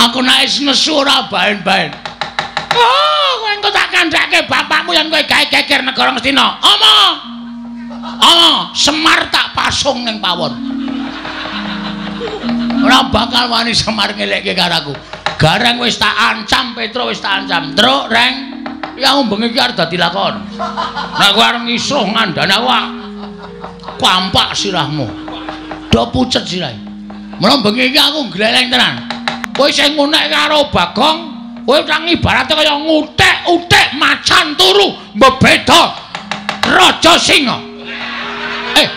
Aku nek wis nesu ora baen-baen. Oh, kowe engko tak kandhake bapakmu yen kowe gawe geger negara Ngastina. Ama. Ama, Semar tak pasung ning pawon. Ora bakal wani Semar ngelekke karo aku. Gareng wis tak ancam, Petro wis tak ancam. Truk, Reng. Ya bengi iki arep dadi lakon. Nek kowe arep ngisuh ngandani aku kampak sirahmu. Do pucet sirahe. Mula bengi iki aku gleleng tenan. Kowe sing ngunek karo Bagong, kowe nang ibarate kaya ngutik-utik macan turu mbebeda Raja Singa.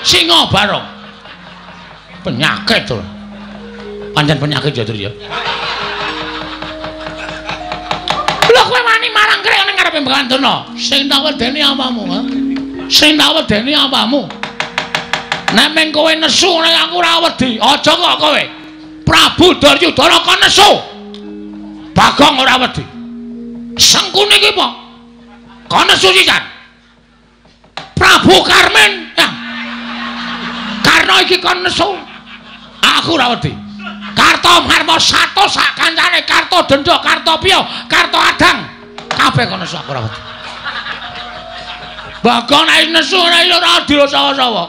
Singa Barong. Penyakit to. Pancen penyakit ya, Tru ya. Lho kowe wani marang krek ning ngarepe Begawan Durna. Sing tak wedeni apamu, ha? Sing tak wedeni apamu? Nek meng kowe nesu nek aku ora wedi. Aja kok kowe. Prabu Duryudana kon nesu. Bagong ora wedi. Sengkuni iki apa? Kon nesu sisan. Prabu Karmin. Ya. Karna iki kon nesu. Aku ora wedi. Karto Marmo sato sak kancane, Karto Denda, Karto Piyo, Karto Adang. Kabeh kon nesu aku ora wedi. Bagong nek nesu nek ora disawa-sawa.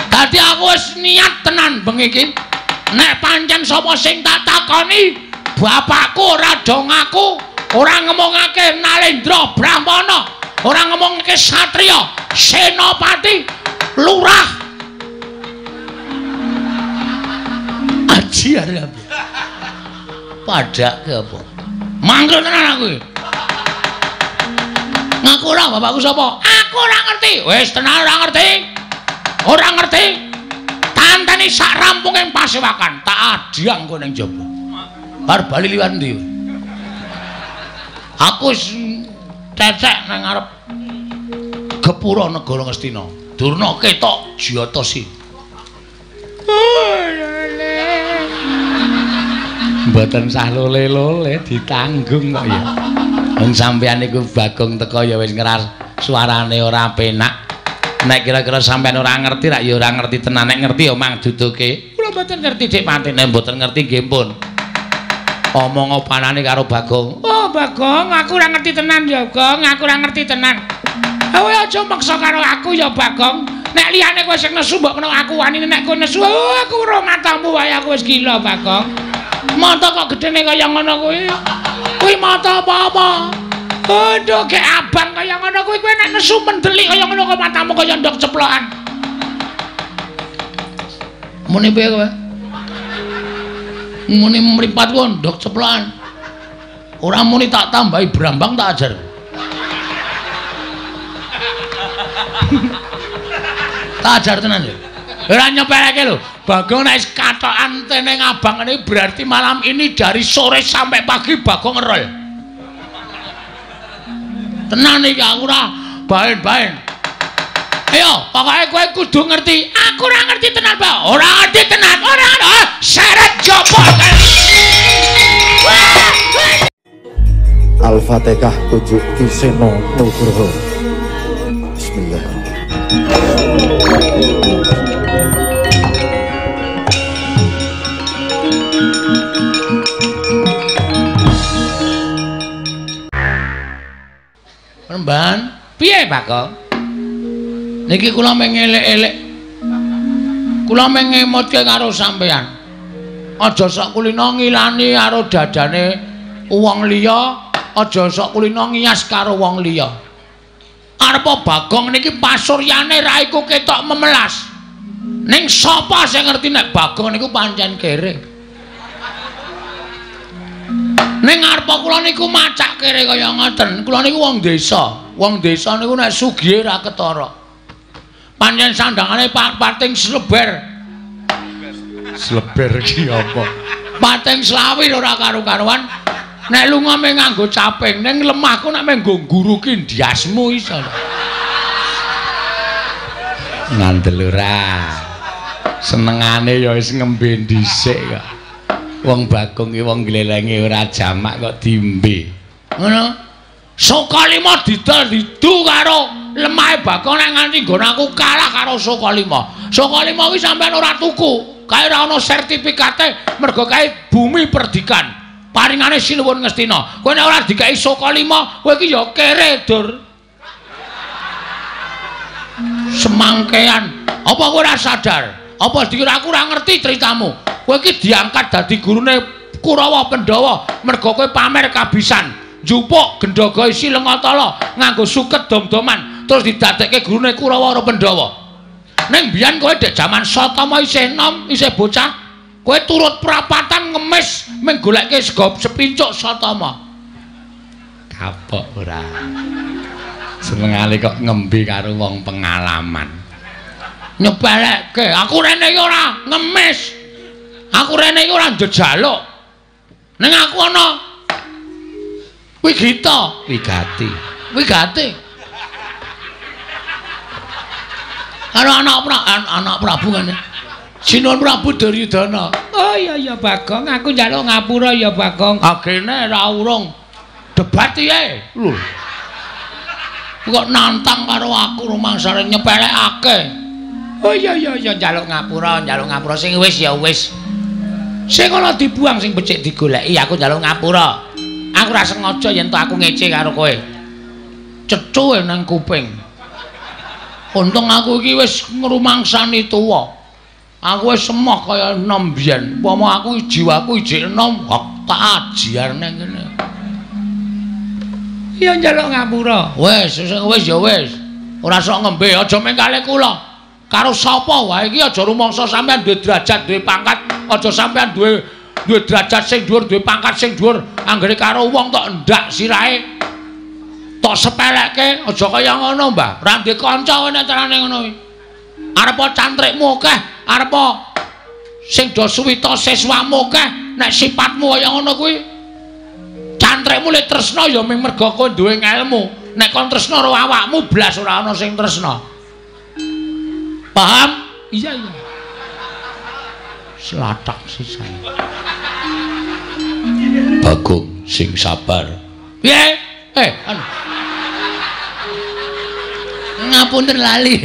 Dadi aku wis niat tenan bengi iki. Nek pancen sapa sing tak takoni, bapakku ora do ngaku, ora ngomongake Nalendra Brahmana, ora ngomongake satriya, senopati, lurah. Aji arep. Padake apa? Mangkel tenan aku iki. Ngaku ora bapakku sapa? Aku ora ngerti. Wis tenan ora ngerti. Ora ngerti. Tantani sak rampunge pasewakan, tak adhyang kowe ning jaba. Bar bali liwat endi? Aku wis cecek nang ngarep gepura negara Ngastina. Durna ketok jiyata si. Mboten sah lole-lole ditanggung kok ya. Wong sampeyan niku Bagong teko ya wis ngeras suarane ora penak. Nek kira-kira sampeyan ora ngerti rak ya ora ngerti tenan, nek ngerti ya mang duduke. Kula mboten ngerti Dik Patine, mboten ngerti nggih pun. Omong opanane karo Bagong. Oh Bagong, aku ora ngerti tenan ya, Gong, aku ora ngerti tenan. Kowe aja maksa karo aku ya Bagong. Nek liyane kowe sing nesu mbok kena aku wani, nek kowe nesu oh, aku ora matamu wae aku wis gila Bagong. Mata kok gedene kaya ngono kuwi. Kuwi mata apa-apa? Aduh, gek abang kaya ngono kuwi kowe nek nesu mendelik kaya ngono kok matamu kaya ndok ceplokan. Muni piye kowe? Muni mripat ku ndok ceplokan. Ora muni tak tambahi brambang tak ajar. Tak ajar tenan ya. Ora nyepeleke lho. Bagong nek katokan teneng abang ini berarti malam ini dari sore sampai pagi Bagong ngerol. Tenan iki aku ora baen-baen. Ayo, pokoke kowe kudu ngerti. Aku ora ngerti tenan, Pak. Ora ngerti tenan. Ora ora seret jopo. Al-Fatihah 7 Ki Seno Nugroho. Bismillah. Remban, piye Bagong? Niki kula mengelek-elek. Kula mengemutke karo sampeyan. Aja sok kulina ngilani karo dadane wong liya, aja sok kulina ngiyas karo wong liya. Arepa Bagong niki pasuryane raiku ketok memelas. Ning sapa sing ngerti nek Bagong niku pancen kere? Ning arepa kula niku macak kere kaya ngoten. Kula niku wong desa. Wong desa niku nek sugihe ra ketara. Pancen sandangane pating sleber. Sleber ki apa? Pating slawir ora karu-karuan. Nek lunga mung nganggo caping, ning lemahku nek mung nggo ngguruki ndiasmu iso. Ngandel ora. Senengane ya wis ngembe dhisik kok. Wong Bagong ki wong glelenge ora jamak kok diombe. Ngono. Sukalima didol didu karo lemahe Bagong nek nganti nggon aku kalah karo Sukalima. Sukalima kuwi sampean ora tuku. Kae ora ana sertifikate mergo kae bumi perdikan. Paringane Sinuwun Ngastina. Kowe nek ora dikai Soka 5, kowe iki ya kere, Dur. Semangkean. Apa kowe ora sadar? Apa dikira aku ora ngerti ceritamu? Kowe iki diangkat dadi gurune Kurawa Pandhawa mergo kowe pamer kabisan. Njupuk gendhaga isi Lengatala nganggo suket dom-doman terus didadekke gurune Kurawa karo Pandhawa. Ning biyen kowe dek jaman Satama isih enom, isih bocah, kowe turut prapatan ngemis mung goleke sego sepincuk Satama. Kapok ora. Senengane kok ngembe karo wong pengalaman. Nyepelekke, aku rene iki ora ngemis. Aku rene iki ora njejaluk. Ning aku ana wigita, wigati. Wigati. Karo anak Prabu ngene. Sinuwun Prabu Duryudana. Oh iya iya Bagong, aku njaluk ngapura ya Bagong. Agene ra urung. Debat piye? Lho. Kok nantang karo aku rumangsane nyepelekake. Oh iya iya iya njaluk ngapura sing wis ya wis. Sing ana dibuang sing becik digoleki, aku njaluk ngapura. Aku ora sengaja yen to aku ngece karo kowe. Cecuwe nang kuping. Untung aku iki wis ngrumangsani tuwa. Aku wis emoh kaya enom biyen. Upama aku jiwaku ijik enom, tak ajiar nang kene. Iya njaluk ngapura. Wis, wis ya wis. Ora sok ngembe, aja mengkale kula. Karo sapa wae iki aja rumangsa sampean duwe derajat, duwe pangkat, aja sampean duwe derajat sing dhuwur, duwe pangkat sing dhuwur, anggere karo wong tok endak sirahe. Tok sepelekke, aja kaya ngono, Mbah. Ora ndek kanca nek carane ngono kuwi. Arepa cantrikmu akeh, arepa sing do suwita siswamu akeh, nek sipatmu kaya ngono kuwi cantrikmu lek tresna ya mung mergo kowe duwe ngelmu. Nek kon tresna karo awakmu blas ora ana sing tresna. Paham? Iya iya. Selatak sisan. Bagong sing sabar. Piye? Anu. Ngapunten lali.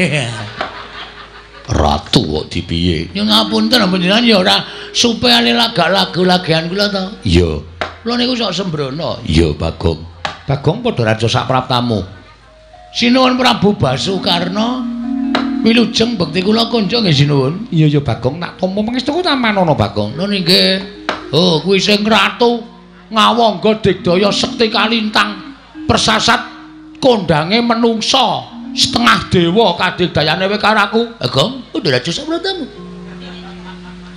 Ratu kok dipiye? Ya ngapunten panjenengan ya ora supaya lagak lagu-lagian kula to. Iya. Kula niku sok sembrono. Iya, Bagong. Bagong padha raja sak praptamu. Sinuwun Prabu Basukarna. Wilujeng bekti kula konco nggih sinuwun. Iya ya Bagong, tak tampa pangestuku tamanono Bagong. Lho nggih. Oh, kuwi sing ratu ngawangga digdaya sekti kalintang persasat kondange menungsa setengah dewa kadigdayane kowe karo aku. Bagong, padha raja sak praptamu.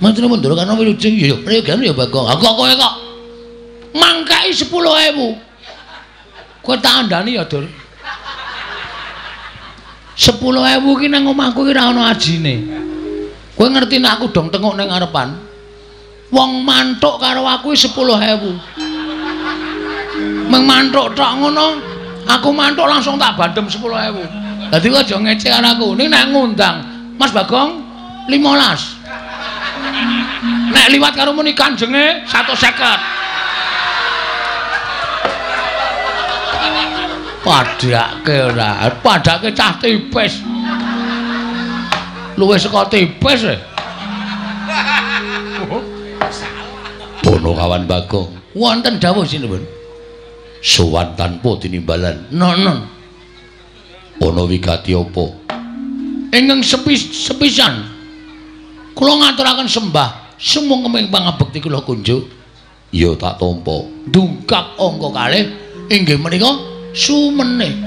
Matur nuwun Ndara Karna wilujeng ya prayogan ya Bagong. Aku kowe kok mangkai 10.000. Kowe tak andani ya, Dur. 10.000 ki nang omahku ki ora ana ajine. Kowe ngerti nek aku dong tenguk ning ngarepan. Wong mantuk karo aku 10.000. Meng mantuk tok ngono, aku mantuk langsung tak bandem 10.000. Dadi kowe aja ngece karo aku. Ning nek ngundang Mas Bagong 15. Nek liwat karo muni kanjenge 150. Padhake ora, padhake cah tipis. Luwih saka tipis e. Ponokawan Bagong, wonten dawuh sinuwun. Sowan tanpa tinimbalan. Nono. Ana wigati apa? Ingkang sepisan kula ngaturaken sembah sumangga pangabekti kula kunjuk. Ya tak tampa. Dungkap angka kalih inggih menika sumene.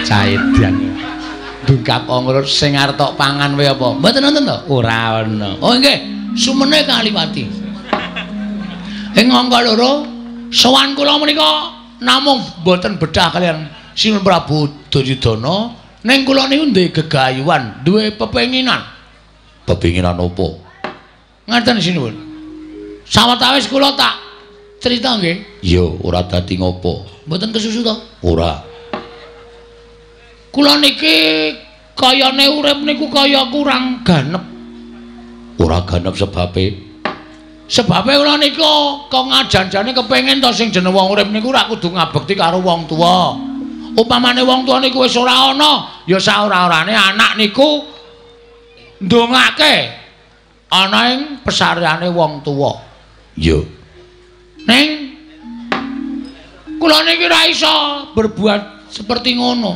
Caedan. Dungkap angka sing arep tok pangan wae apa? Mboten wonten to? Ora ana. Oh nggih, sumene kaliwati. Ing angka loro, sowan kula menika namung mboten bedah kaliyan Sinuwun Prabu Duryudana, ning kula niku duwe gegayuhan, duwe pepenginan. Pepenginan apa? Ngaten sinuwun. Sawetawis kula tak cerita nggih. Iya, ora dadi ngopo. Mboten kesusu to? Ora. Kula niki kayane urip niku kaya kurang ganep. Ora ganep sebabe? Sebabe kula niku kok ngajan-jane kepengin to sing jeneng wong urip niku ora kudu ngabekti karo wong tuwa. Upamane wong tuwa niku wis ora ana, ya saora-orane anak niku Ndongake ana ing pesareane wong tuwa. Iya. Ning kula niki ora iso berbuat seperti ngono.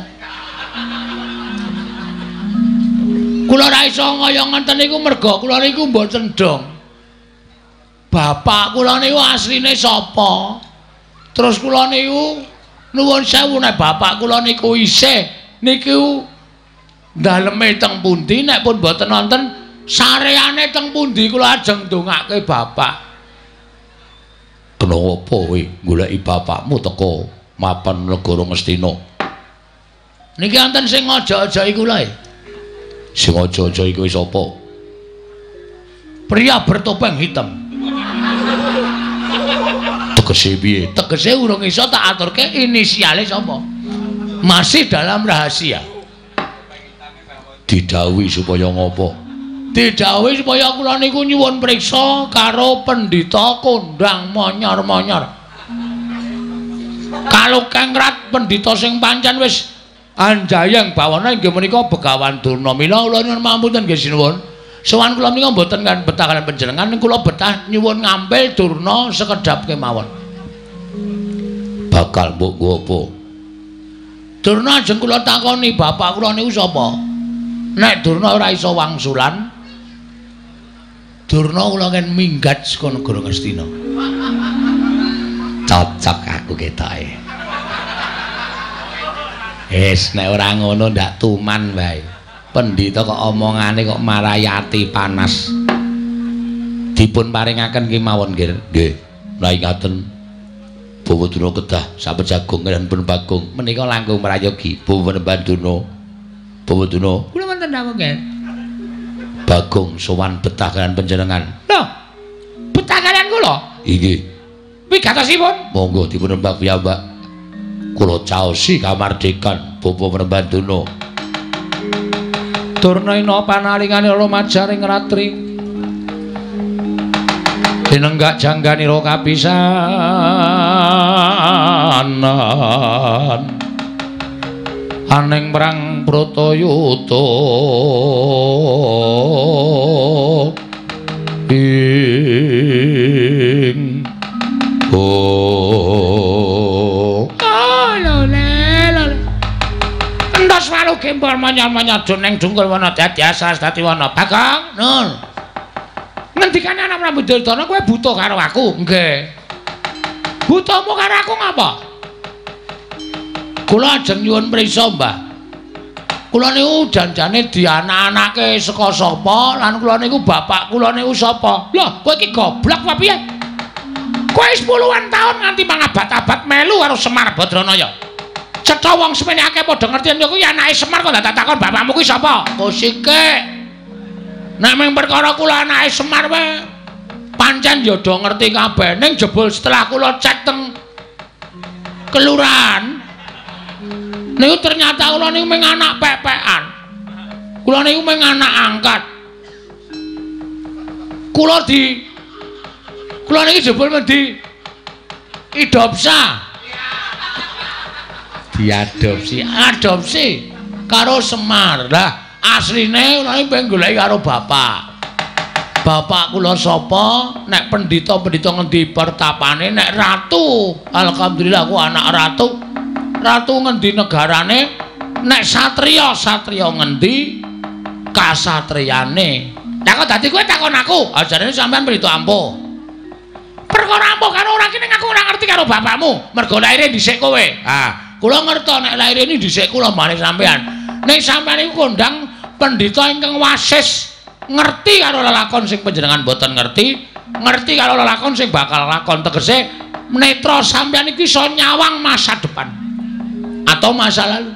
Kula ora iso kaya ngenten niku merga kula niku mboten dong. Bapak kula niku asline sapa? Terus kula niku nuwun sewu nek bapak kula niku isih niku daleme teng pundi, nek pun mboten wonten sareane teng pundi kula ajeng ndongake bapak. Kena apa kowe goleki bapakmu teko mapan negara Ngastina? Niki wonten sing aja-aja kula e. Sing aja-aja iku sapa? Pria bertopeng hitam. Tegese piye? Tegese urung iso tak aturke inisiale sapa. Masih dalam rahasia. Didhawuhi supaya ngopo? Didhawuhi supaya kula niku nyuwun priksa karo pendhita kondang monyor-monyor. Kalukengrat pendhita sing pancen wis anjayeng bawana inggih menika Begawan Durna. Mila kula nyuwun pangapunten nggih sinuwun. Sowan kula menika mboten kan betah kaliyan panjenengan, kula betah nyuwun ngampil Durna sekedhap kemawon. Bakal mbok nggo apa? Durna ajeng kula takoni bapak kula niku sapa? Nek Durna ora iso wangsulan, Durna kula ngen minggat saka negara Ngastina. Cocok aku ketoke. Wis nek ora ngono ndak tuman wae. Pendhita kok omongane kok marai ati panas. Dipun paringaken kemawon nggih. Nggih. Lah ingaten Bawa Durna kedah sapejagung kaliyan pun Bagong menika langkung prayogi Bawa Panembahan Durna. Bawa Durna kula wonten dawuh nggih. Bagong sowan betah kaliyan panjenengan. Lho, betah kaliyan kula? Inggih. Wigatosipun? Monggo dipun rembag piyambak. Kula caosi kamardikan Bawa Panembahan Durna. Durna ina panalingane lumajaring ratri. Tinenggak jangganira kapisanan. Aning perang Bratayuda ing oh lho entos walu gembol manyar-manyar ning dungkul wana dadi asas dadi wana Bagong nun ngendikane anak Prabu Duryudana kowe buta karo aku nggih butamu karo aku ngapa? Kula ajeng nyuwun prisa, Mbah. Kula niku janjane dianak-anake saka sapa lan kula niku bapak kula niku sapa? Lho, kowe iki goblok apa piye? Kowe wis puluhan taun nganti mangabad-abad melu karo Semar Badranaya. Cetha wong semene akeh padha ngerti yen kuwi anake Semar kok ndak takon bapakmu kuwi sapa? Kosike. Nek mung perkara kula anake Semar wae pancen ya do ngerti kabeh. Ning jebul setelah kula cek teng kelurahan niku ternyata kula niku mung anak pepekan. Kula niku mung anak angkat. Kula niki jebul mendhi idopsa. Diadopsi, adopsi karo Semar. Lah asline kula niku pengen goleki karo bapak. Bapak kula sapa? Nek pendhita-pendhita ngendi pertapane, nek ratu, alhamdulillah aku anak ratu. Ratu ngendi negarane, nek satriya satriya ngendi kasatriyane. Lah kok dadi kowe takon aku, ajarane sampean pendhita ampuh. Perkara ampuh karo ora kene aku ora ngerti karo bapakmu, mergo laire dhisik kowe. Ah, kula ngerti nek laire ini dhisik kula mari sampean. Ning sampean iku kondang pendhita ingkang wasis, ngerti karo lelakon sing panjenengan mboten ngerti, ngerti karo lelakon sing bakal lakon, tegese netra sampean iki iso nyawang masa depan atau masa lalu.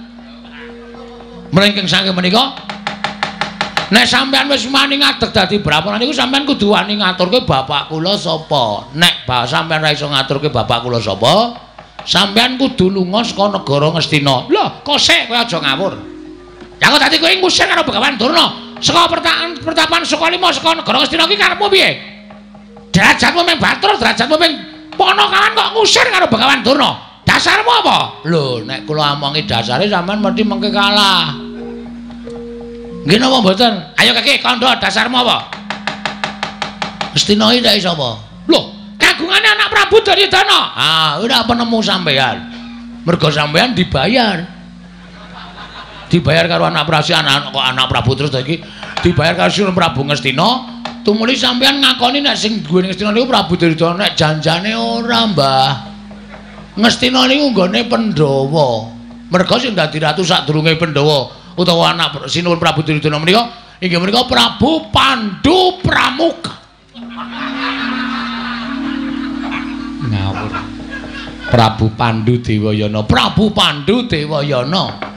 Mlengking saking menika nek sampean wis wani ngadeg dadi brahmana niku sampean kudu wani ngaturke bapak kula sapa. Nek sampean ora iso ngaturke bapak kula sapa, sampean kudu lunga saka negara Ngastina. Lho, kosek kowe aja ngawur. Lah kok dadi kowe ngusir karo Begawan Durna saka pertapan Sukalima saka negara Ngastina iki karepmu piye? Derajatmu mung Batur, derajatmu mung Ponokawan kok ngusir karo Begawan Durna. Dasarmu apa? Lho, nek kula omongi dasare sampean mesti mengke kalah. Nggih napa mboten? Ayo kaki kandha dasarmu apa? Ngastina iki ndake sapa? Lho, kagungane anak Prabu Duryudana. Ah, ora penemu sampean. Mergo sampean dibayar. Dibayar karo anak Prabu, anak kok anak Prabu terus iki dibayar karo Sinuwun Prabu Ngastina. Tumuli sampean ngakoni nek sing duwe Ngastina niku Prabu Duryudana, nek janjane ora, Mbah. Ngastina niku nggone Pandhawa. Mergo sing dadi ratu sadurunge Pandhawa utawa anak Sinuwun Prabu Duryudana menika inggih menika Prabu Pandu Pramuka. Ngawur. Prabu Pandu Dewayana, Prabu Pandu Dewayana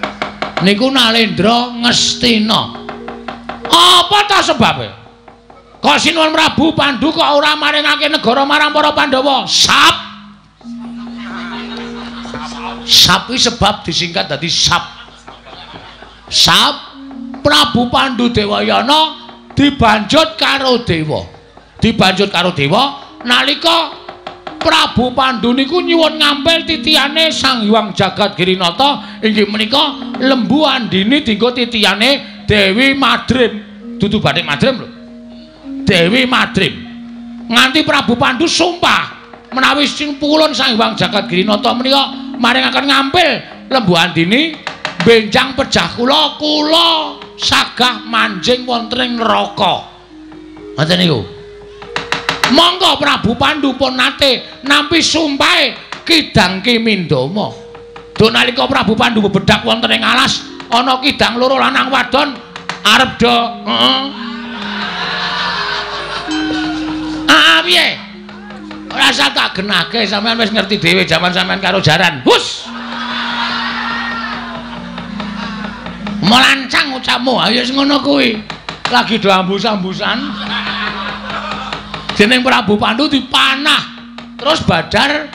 niku Nalendra Ngastina. Apa ta sebabe? Kok Sinuwun Prabu Pandu kok ora maringake negara marang para Pandhawa? Sap. Sap iki sebab disingkat dadi sap. Sap Prabu Pandu Dewayana dibanjut karo dewa. Dibanjut karo dewa nalika Prabu Pandu niku nyuwun ngampil titihane Sang Hyang Jagat Girinata inggih menika Lembu Andini dinggo titihane Dewi Madrim. Dudu bathik Madrim lho. Dewi Madrim. Nganti Prabu Pandu sumpah menawi sing pulun Sang Hyang Jagat Girinata menika maringaken ngampil Lembu Andini benjang pejah kula, kula sagah manjing wonten ing neraka. Ngoten niku. Monggo Prabu Pandu pun nate nampi sumpahe Kidang Ki Mindama. Duh nalika Prabu Pandu bebedak wonten ing alas ana kidang loro lanang wadon arep do heeh. Ah piye? Ora usah tak genahke, sampean wis ngerti dhewe jaman sampean karo jaran. Hus. Melancang ucapmu, ayo wis ngono kuwi. Lagi do ambus-ambusan. Dening Prabu Pandu dipanah. Terus badar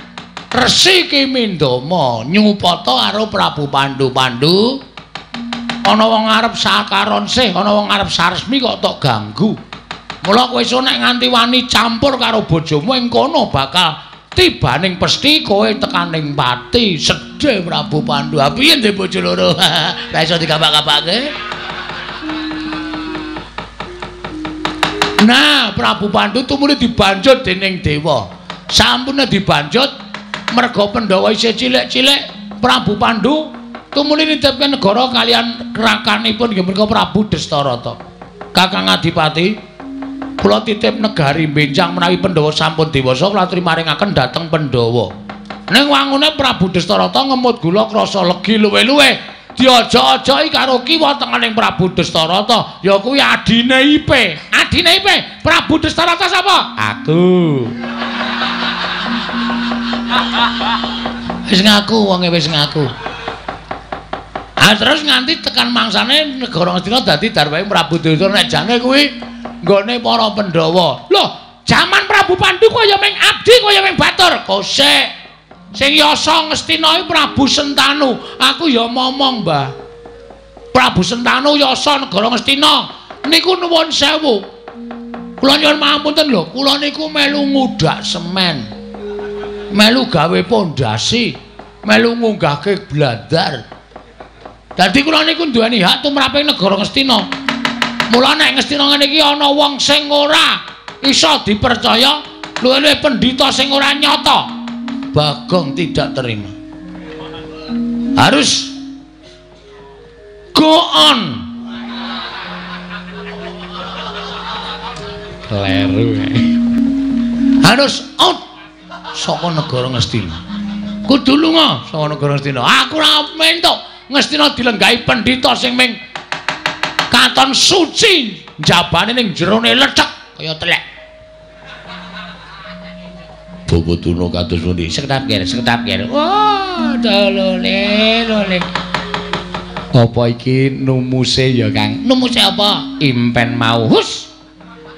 Resi Ki Mindama nyupata karo Prabu Pandu. Pandu ana wong arep sakaron sih, ana wong arep saresmi kok tok ganggu. Mula kowe iso nek nganti wani campur karo bojomu ing kono bakal tibaning pesthi kowe tekaning pati. Sedih Prabu Pandu. Ha piye ndek bojo loro? Ora iso dikapak-kapake. Nah, Prabu Pandu tumuli dibanjut dening dewa. Sampune dibanjut merga Pandhawa isih cilik-cilik, Prabu Pandu tumuli nitipke negara kalian rakanipun inggih menika Prabu Destarata. Kakang Adipati, kula titip negari benjang menawi Pandhawa sampun dewasa kula aturi maringaken dhateng Pandhawa. Ning wangune Prabu Destarata ngemut gula krasa legi luwe-luwe. Diajak-ajaki karo kiwa tengening Prabu Destarata, ya kuwi adine Ipe. Adine Ipe, Prabu Destarata sapa? Aku. Wis ngaku wonge wis ngaku. Ah terus nganti tekan mangsane negara Ngastina dadi darwahe Prabu Duryudana nek jane kuwi nggone para Pandhawa. Loh, jaman Prabu Pandu kaya ming abdi kaya ming batur. Kosek. Sing yasa Ngastina iki Prabu Sentanu. Aku ya momong, Mbah. Prabu Sentanu yasa negara Ngastina niku nuwun sewu. Kula nyuwun pangapunten lho, kula niku melu ngudak semen. Melu gawe pondasi, melu ngunggahke blandar. Dadi kula niku nduweni hak tumraping negara Ngastina. Mula nek Ngastina ngene iki ana wong sing ora iso dipercaya, luwih-luwih pendhita sing ora nyata. Bagong tidak terima. Harus go on. Kleru. Harus out saka negara Ngastina. Kudu lunga saka negara Ngastina. Aku ora mentuk Ngastina dilenggahi pendhita sing ming katon suci njabane ning jerone lethek kaya telek. Bobo tuna kados pundi? Sekedap ger, sekedap ger. Wah, dolole, lole. Apa iki numuse ya, Kang? Numuse apa? Impen mau. Hus.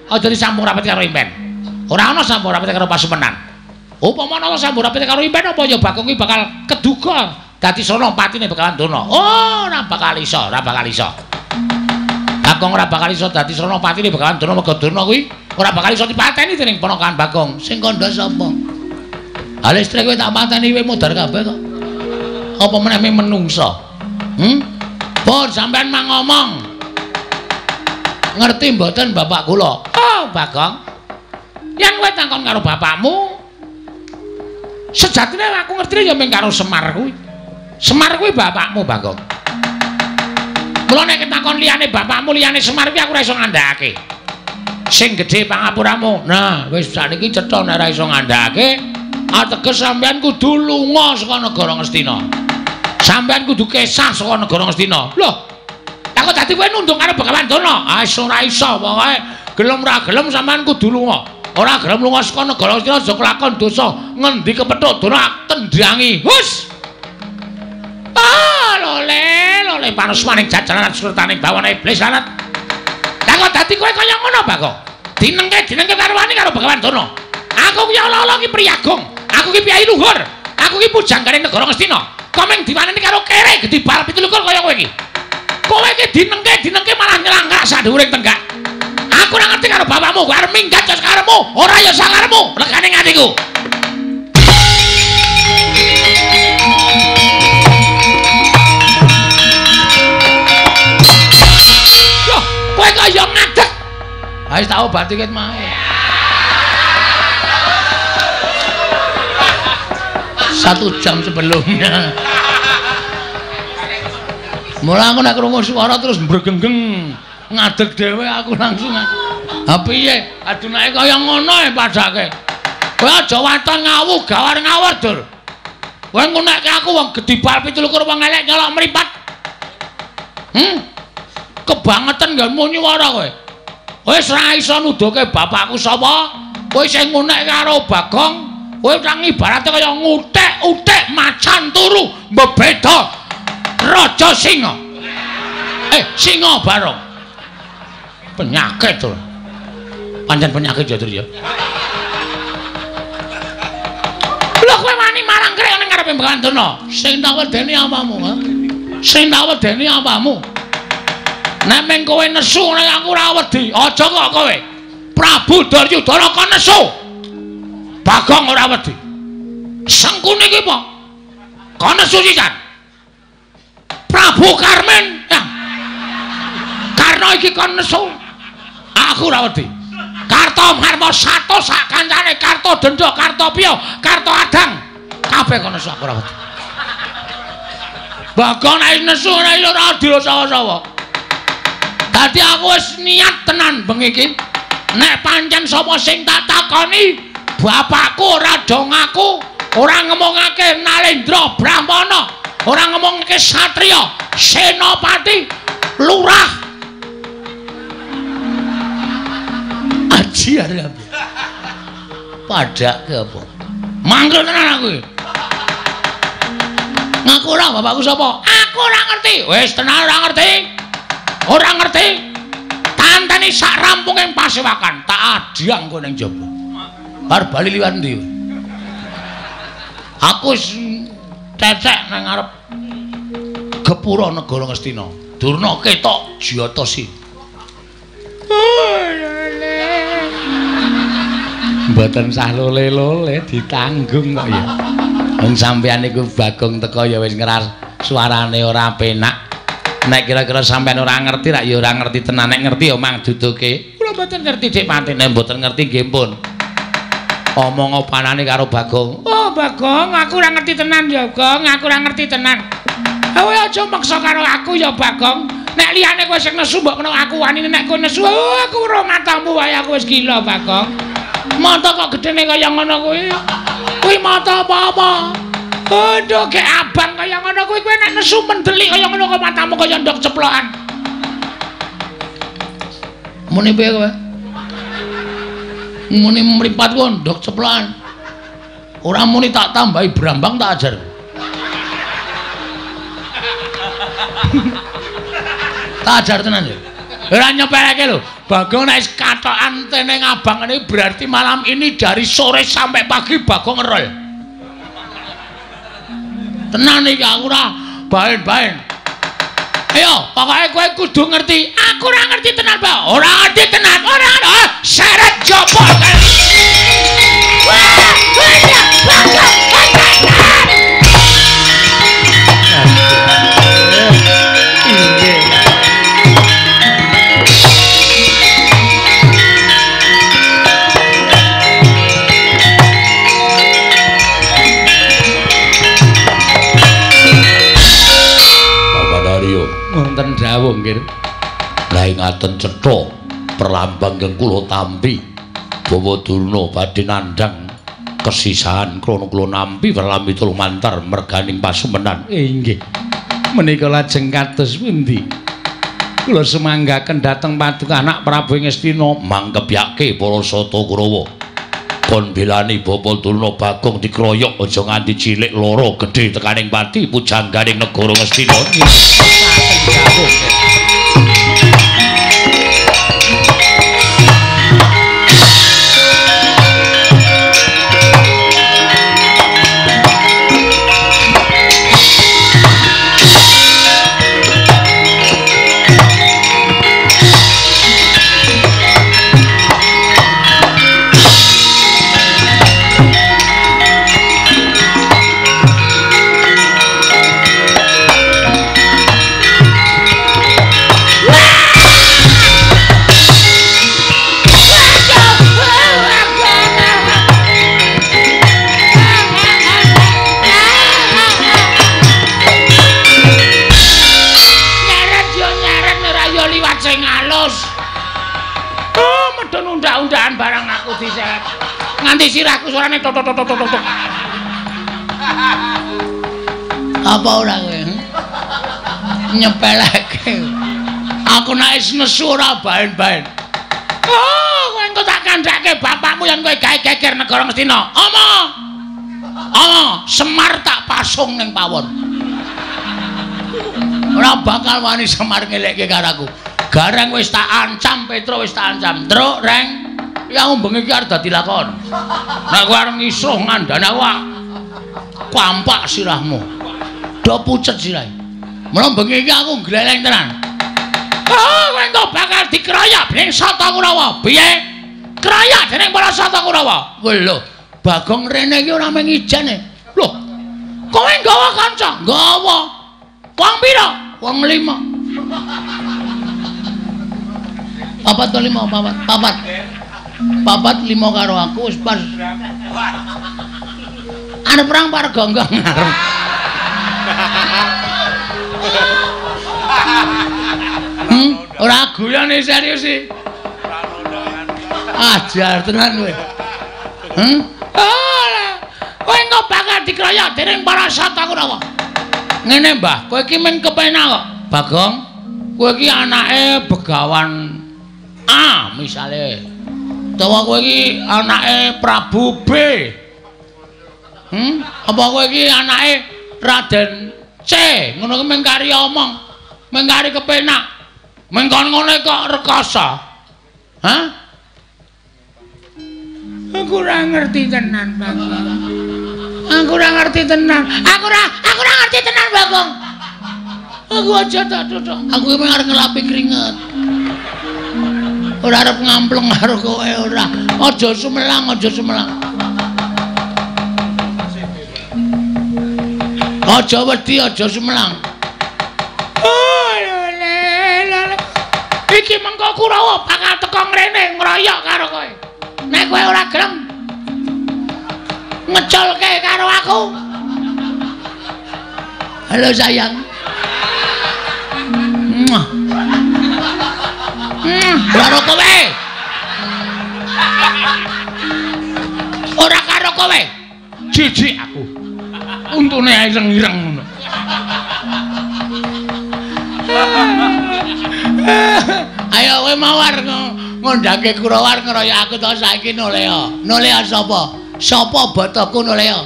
Aja disambung rapet karo impen. Ora ana sambung rapet karo pasumenan. Upama ana sambung rapet karo impen apa ya Bagong iki bakal keduga dadi sono patine bakalan dono. Oh, ora bakal iso, ora bakal iso. Bagong ora bakal iso dadi sono patine bakalan dono mergo dono kuwi ora bakal iso dipateni dening ponakan Bagong. Sing kandha sapa? Ha listrik kowe tak pateni kowe modar kabeh kok. Apa meneh ming menungsa? Pun sampean mang ngomong. Ngerti mboten bapak kula? Oh, Bagong. Yen kowe takon karo bapakmu, sejatine aku ngerti ya mung karo Semar kuwi. Semar kuwi bapakmu, Bagong. Mula nek takon liyane bapakmu, liyane Semar kuwi aku ora iso ngandhakake. Sing gedhe pangapuramu. Nah, wis sakniki cetha nek ora iso ngandhakake, ateges sampeyan kudu lunga saka negara Ngastina. Sampeyan kudu kesah saka negara Ngastina. Loh, aku dadi kowe nunduk karo Begawan Durna. Ah, ora iso, pokoke gelem ora gelem sampeyan kudu lunga. Ora gelem lunga saka negara Ngastina aja kelakon dosa. Ngendi kepethuk Durna tendangi. Hus. Ah, lole, lole panusmaning jajaran surtaning bawana iblis lanat. Lah kok dadi kowe kaya ngono, Bagong? Dinengke karo wani karo Begawan Durna. Aku ki ala-ala ki priyagung. Aku ki piyai luhur. Aku ki pujanggane negara Ngastina. Kok mung diwaneni karo kere gedhi bal 27 kaya kowe iki. Kowe iki dinengke malah nyelangkak sak dhuwuring tenggak. Aku ora ngerti karo bapakmu, kowe arep minggat ya sakarepmu, ora ya sakarepmu, regane ngatiku. Loh, kowe kaya ngadeg. Ha wis tak obati ket mau. 1 jam sebelumnya. Mula aku nek krungu suara terus mbregenggeng ngadeg dhewe aku langsung. Ha piye? Adunake kaya ngono e padake. Kowe aja waton ngawu gawar ngawur, Dur. Kowe ngunekke aku wong gedhi bal 27 wong elek nyolok mripat. Kebangetan nggonmu nyuwara kowe. Kowe wis ora iso nuduhke bapakku sapa? Kowe sing ngunekke karo Bagong. Kowe nang ibarate kaya ngutik-utik macan turu mbebeda raja singa. Singa barong. Penyakit to. Pancen penyakit ya, Dur ya. Lho kowe wani marang krek ning ngarepe Begawan Durna. Sing tak wedeni apamu, ha? Sing tak wedeni apamu? Nek meng kowe nesu nek aku ora wedi. Aja kok kowe. Prabu Duryudana kon nesu. Bagong ora wedi. Sengkuni iki apa? Kon nesu sisan. Prabu Karmin. Ya. Karna iki kon nesu. Aku ora wedi. Karto Marmo sato sak kancane, Karto Denda, Karto Piyo, Karto Adang. Kabeh kon nesu aku ora wedi. Bagong nek nesu nek ora adil sawa-sawa. Dadi aku wis niat tenan bengi iki. Nek pancen sapa sing tak takoni, bapakku ora do ngaku, ora ngomongake Nalendra Brahmana, ora ngomongake satriya, senopati, lurah. Aji arep. Padake apa? Mangkel tenan aku iki. Ngaku ora bapakku sapa? Aku ora ngerti. Wis tenan ora ngerti. Ora ngerti. Tantani sak rampunge pasewakan, tak adhang kowe ning jaba. Bar bali liwat ndi? Aku wis cecek nang ngarep gepura negara Ngastina. Durna ketok jiyata si. Mboten sah lole-lole ditanggung kok ya. Wong sampeyan niku Bagong teko ya wis ngeras suarane ora penak. Nek kira-kira sampeyan ora ngerti rak ya ora ngerti tenan, nek ngerti ya mang duduke. Kula mboten ngerti Dik Patine, mboten ngerti nggih pun. Omong opanane karo Bagong. Oh Bagong, aku ora ngerti tenan ya, Gong, aku ora ngerti tenan. Kowe aja maksa karo aku ya, Bagong. Nek liyane kowe sing nesu mbok menawa aku wani, nek kowe nesu, oh, aku ora matamu wae aku wis gila, Bagong. Mata kok gedene kaya ngono kuwi. Kuwi mata apa-apa? Aduh, gek abang kaya ngono kuwi, kowe nek nesu mendelik kaya ngono kok matamu kaya ndok ceplokan. Muni piye kowe? Muni mripat ku ndok ceplokan. Ora muni tak tambahi brambang tak ajar. Tak ajar tenan ya. Ora nyepeleke lho. Bagong nek wis katokan teneng abang ini berarti malam ini dari sore sampai pagi Bagong ngerol. Tenan iki aku ora baen-baen. Ayo, pokoke kowe kudu ngerti. Aku ora ngerti tenan, Pak. Ora ngerti tenan. Ora ora. Seret jopo. Wah, wah, Bagong, Bagong. Bagong nggih? Lah ngaten cetha perlambang ingkang kula tampi. Bawa Durna badhe nandhang kesisahan krana kula nampi perlambi lumantar merganing pasumenan. Inggih. Menika lajeng kados pundi? Kula sumanggaken dhateng paduka anak Prabu Ngastina mangkebyake para Sata Kurawa. Kon belani Bapa Durna Bagong dikroyok aja nganti cilik loro gedhe tekaning pati pujangganing negara Ngastina. Nganti sirahku suarane tok tok tok tok tok. Apa ora kowe? Nyepeleke. Aku nek wis nesu ora baen-baen. Oh, kowe engko tak kandhake bapakmu yen kowe gawe geger negara Ngastina. Ama. Ama, Semar tak pasung ning pawon. Ora bakal wani Semar ngelekke karo aku. Gareng wis tak ancam, Petro wis tak ancam. Truk, Reng. Ya aku bengi iki arep dadi lakon. Nek kowe arep ngisruh ngandani aku kampak sirahmu. Do pucet sirahe. Mula bengi iki aku gleleng tenan. Oh, kowe engko bakal dikeroyok dening Sata Kurawa. Piye? Keroyok dening para Sata Kurawa. Lho, Bagong rene iki ora mung ijene. Lho. Kowe nggawa kanca? Nggawa. Wong pira? Wong 5. Papat to 5, papat. Papat. Papat 5 karo aku wis pas. Arep perang par gonggong arep. Ora guyone serius iki. Ajar tenan kowe. Ora. Kowe engko bakal dikroyok dening para Sata Kurawa. Ngene, Mbah, kowe iki men kepenak kok. Bagong, kowe iki anake Begawan A misale. Utawa kowe iki anake Prabu B. Apa kowe iki anake Raden C? Ngono ki mung kari omong, mung kari kepenak. Mung kon ngono kok rekoso. Hah? Aku ora ngerti tenan, Bagong. Aku ora ngerti tenan. Aku ora ngerti tenan, Bagong. Aku aja tak duduk. Aku iki arep ngelapi keringet. Ora arep ngampleng karo kowe ora. Aja sumelang, aja sumelang. Aja wedi, aja sumelang. Oh, lele, lele. Iki mengko Kurawa bakal teko ngrene ngroyok karo kowe. Nek kowe ora gelem ngeculke karo aku. Halo sayang. Muah. Karo kowe. Ora karo kowe. Jijik aku. Untune ireng-ireng ngono. Ayo kowe mawar ngondhake Kurawa ngeroyok aku to saiki nolea. Nolea sapa? Sapa botoku nolea?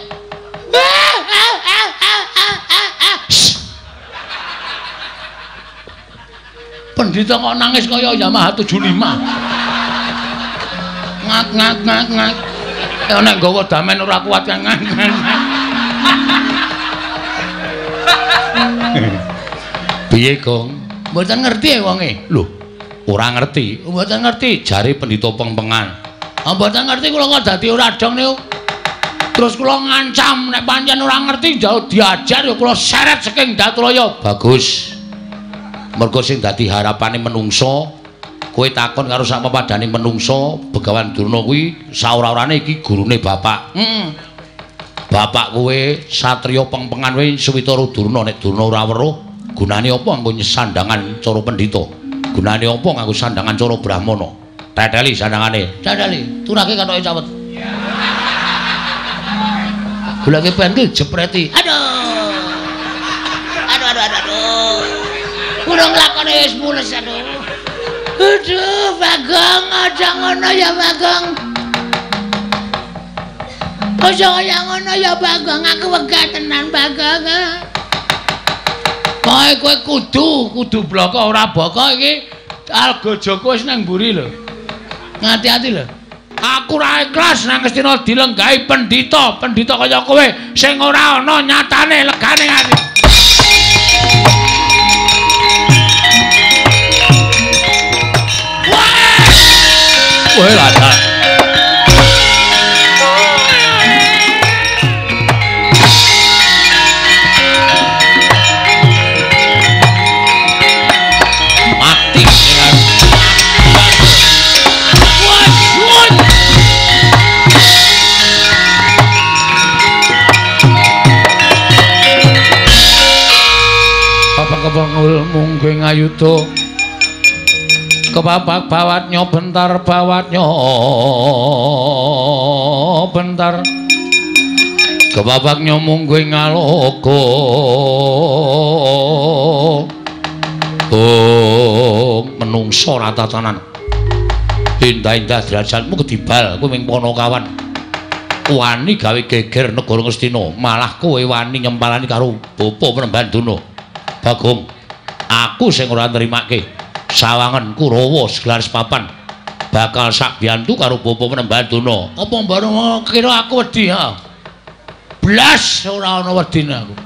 Pendhita kok nangis kaya Yamaha 75. Ngak ngak ngak ngak. Ya nek nggawa damen ora kuat ngak ngak. Piye, Gong? Mboten ngerti wonge. Lho, ora ngerti. Mboten ngerti jare pendhita pengpengan. Ah mboten ngerti kula kok dadi ora dong niku. Terus kula ngancam nek pancen ora ngerti jauh diajar ya kula seret saking Datraya. Bagus. Mergo sing dadi harapane menungso, kowe takon karo sak pepadane menungso, Begawan Durna kuwi saora-orane iki gurune bapak. Heeh. Bapak kowe satriya pengpengan kowe Switara Durna, nek Durna ora weruh, Gunane apa nganggo sandangan cara pendhita? Gunane apa nganggo sandangan cara brahmana? Teteli sandangane. Teteli, turake katoke cawet. Goleke pentil jepreti. Aduh. Aduh aduh aduh. Aduh. Kurang lakone wis mules aduh. Aduh, Bagong, aja ngono ya Bagong. Aja kaya ngono ya Bagong, aku wegah tenan Bagong. Pokoke kowe kudu bloko ora boko iki Algajaka wis nang mburi lho. Ngati-ati lho. Aku ora ikhlas nang Ngastina dilenggahi pendhita, pendhita kaya kowe sing ora ana nyatane legane ati. Wah, lah. Kepengul mungguing ayuda kepapak bawatnya bentar bawatnya bentar kepapaknya mungguing aloka oh menungso ratatanan indah-indah derajatmu kedibal kowe ming Panakawan wani gawe geger negara Ngastina malah kowe wani nyempalani karo bapa Penemban Duna. Bagong, aku sing ora nrimake sawangen Kurawa segelar sepapan bakal sak biyantu karo bapa Penemban Duna. Apa mbareng kira aku wedi ha? Blas ora ana wedine aku.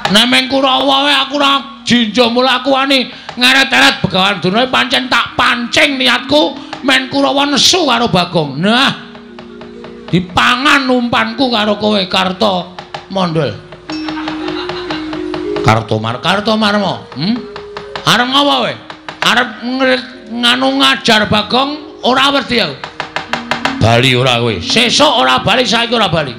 Nek meng Kurawa wae aku ora jinja mula aku wani ngeret-eret Begawan Durna pancen tak pancing niatku men Kurawa nesu karo Bagong. Nah, dipangan umpanku karo kowe Karta Mondol. Kartomarma. Arep ngopo kowe? Arep nganu ngajar Bagong ora wedi aku. Bali ora kowe. Sesuk ora bali, saiki ora bali.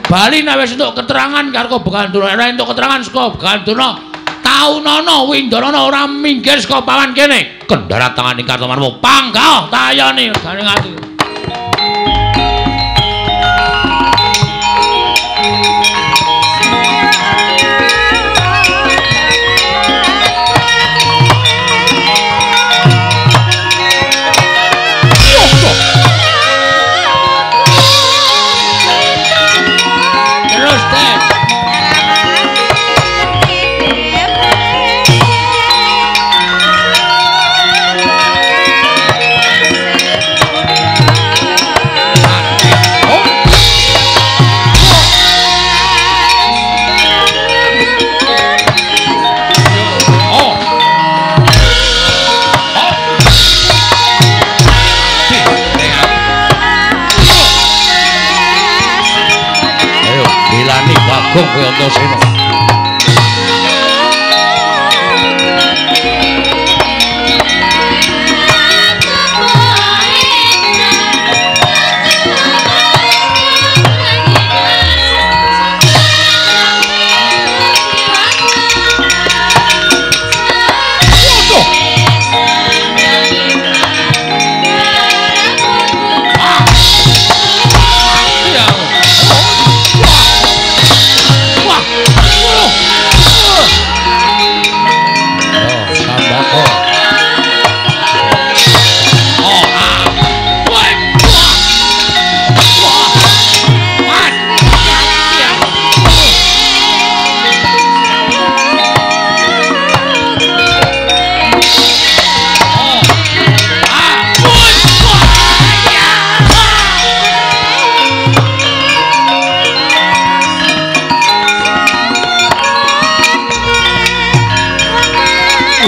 Bali nek wis entuk keterangan karo Begawan Durna, ora entuk keterangan saka Begawan Durna, taunono Windarana ora minggir saka pawan kene. Kendharat tangane Kartomarma. Panggah tayone regane ati. Bagong kowe Antasena.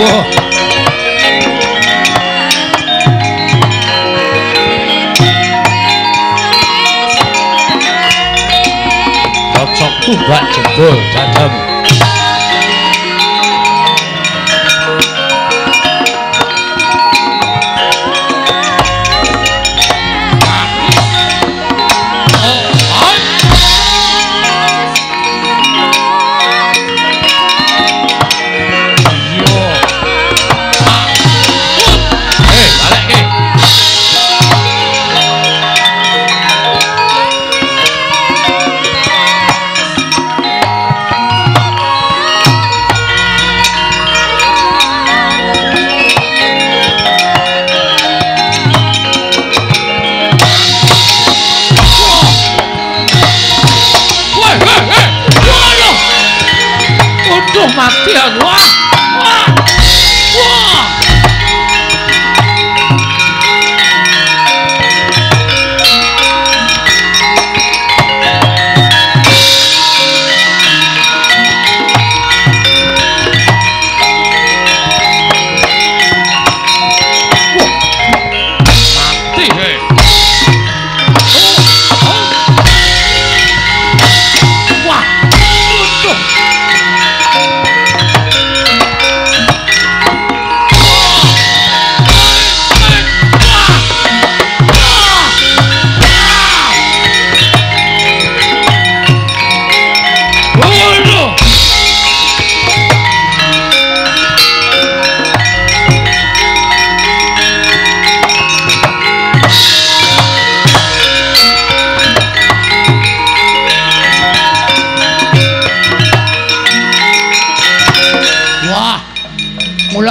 Wah. Cocok tumbak jebol dadamu.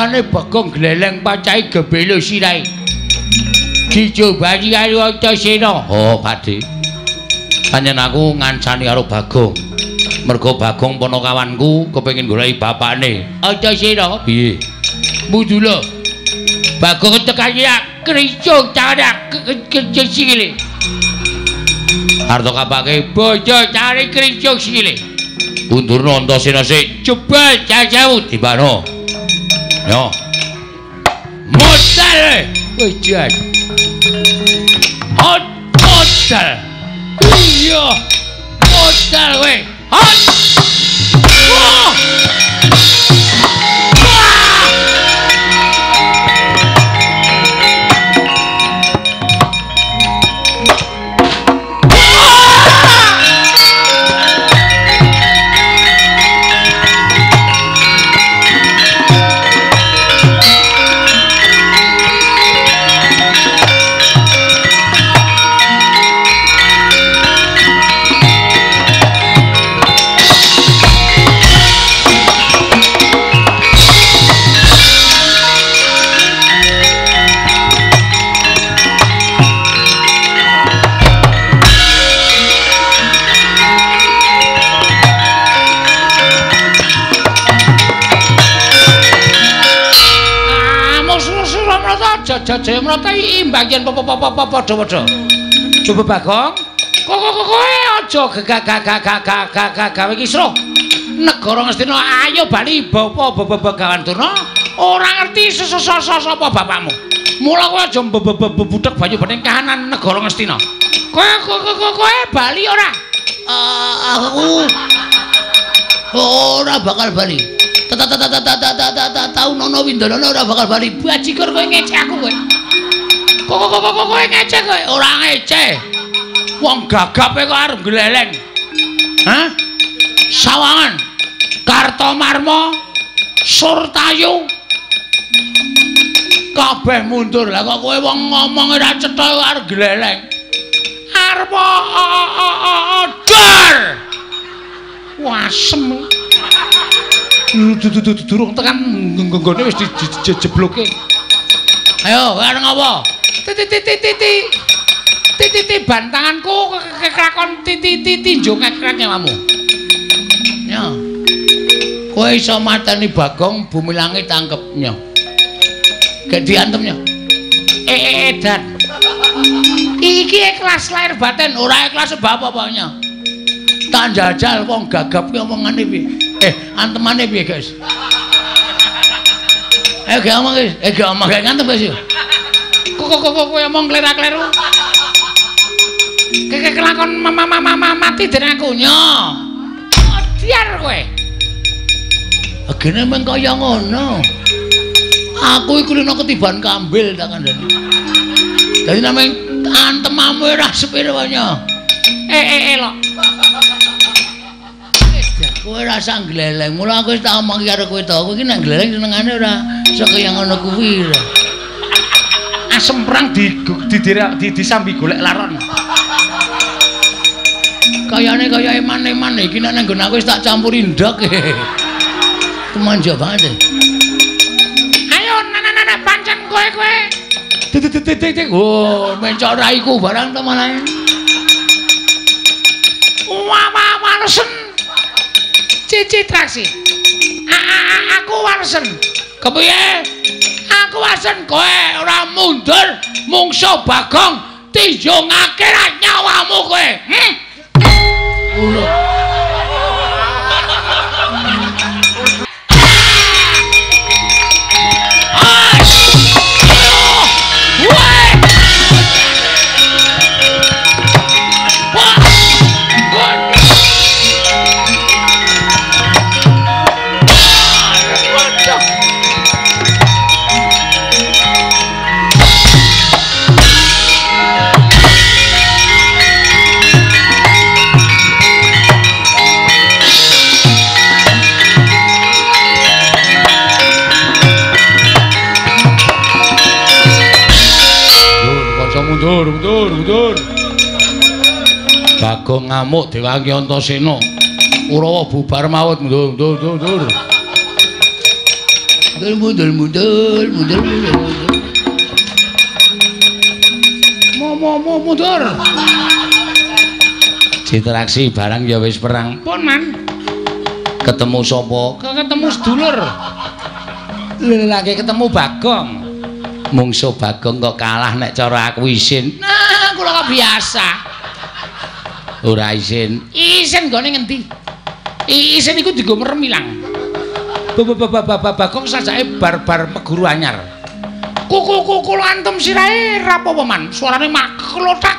Mulane Bagong gleleng pacahe gebelo sirahe. Dijobani karo Antasena. Oh, Pakde. Pancen aku ngancani karo Bagong. Mergo Bagong ponokawanku kepengin goleki bapakne. Antasena piye? Mudula. Bagong tekan ya kricung cara kricung sikile. Arto kapake bojo cari kricung sikile. Undurna Antasena sik. Jebul jauh-jauh timbano. Yo. Modal wis jan. Hot modal. Iya. Modal kowe. Hot. Wah. Jaya Mrata imbang yen padha-padha. Coba Bagong, kowe aja gagah gawe kisruh. Negara Ngastina ayo bali bapa Begawan Durna ora ngerti sapa bapakmu. Mula kowe aja mbebudhek banyu bening kahanan negara Ngastina. Kowe bali ora? Aku ora bakal bali. Tau nono Windono ora bakal bali. Bajigur kowe ngecek aku kowe. Kowe ngecek kowe. Ora ngecek. Wong gagape kok arep gleleng. Hah? Sawangan Kartomarma Surtayu kabeh mundur. Lah kok kowe wong ngomong ora cetha kok arep gleleng. Arep dar. Wasem. Durung tekan nggone wis dijebloke. Ayo, arep ngopo? Titi titi bantanganku kelakon titi tinjo ngekrek nyawamu. Ya. Kowe iso mateni Bagong bumi langit tangkep nya. Gek diantem nya. Edan. Iki ikhlas lahir batin, ora ikhlas sebab apa nya. Tak jajal wong gagap ki omongane piye? Antemane piye, guys? Gak omong, guys. Gak omong, gak ngantem, guys. Kok kowe omong klera-kleru. Keke kelakon mama mati dening aku nya. Diar kowe. Agene meng kaya ngono. Aku iku lino ketiban kambil tak kandhani. Dadi nameng antemamu ora sepiro nya. Lok. Kowe rasa gleleng. Mula aku wis tak omong karo kowe to. Kowe iki nek gleleng senengane ora iso kaya ngono kuwi. Asem perang di disambi golek laron. Kayane kaya eman-eman iki nek nang nggon aku wis tak campuri ndok. Kemanja banget. Ayo nana pancen kowe kowe. Titik. Oh, mencok raiku barang to malah. Wah walesen. Cici traksi. Aku walesen. Kepiye? Aku walesen kowe ora mundur mungsuh Bagong tinjungake nyawamu kowe. Ngono. Mundur. Bagong ngamuk diwangi Antasena. Kurawa bubar mawut mundur. Mundur mundur mundur mundur mundur. Mo mundur. Citraksi barang ya wis perang. Pun man. Ketemu sapa? Ketemu sedulur. Lha ketemu Bagong. Mungsuh Bagong kok kalah nek cara aku isin. Nah, kula kok biasa. Ora isin. Isin nggone ngendi? Isin iku dienggo merem ilang. Bagong sajake bar-bar meguru anyar. Kuku kula antem sirahe ra apa-apa man. Suarane maklothak.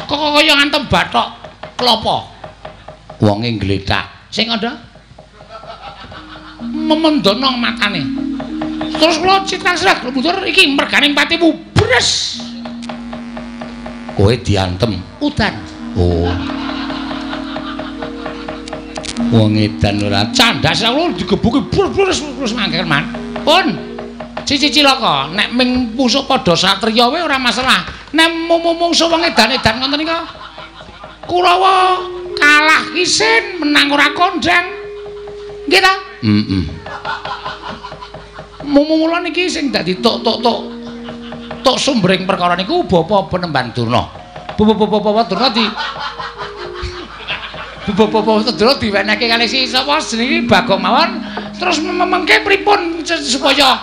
Kok kaya ngantem bathok klopo. Wonge ngletak. Sing kandha memendono matane. Terus kula citrasrah mundur iki merganing patimu bres. Kowe diantem udan. Oh. Wong edan ora candhas kula digebuki bres terus mangken man. Pun cici cilaka nek ming pusuk padha satriya wae ora masalah. Nek mungsuh wong edan-edan ngoten nika Kurawa kalah isin menang ora kondang. Nggih ta? Heeh. Mula niki sing dadi tok sumbering perkara niku Bapak Penemban Durna. Bapak Durna di Bapak Durna diwenehke kalih si sapa jenenge Bagong mawon terus mengke pripun supaya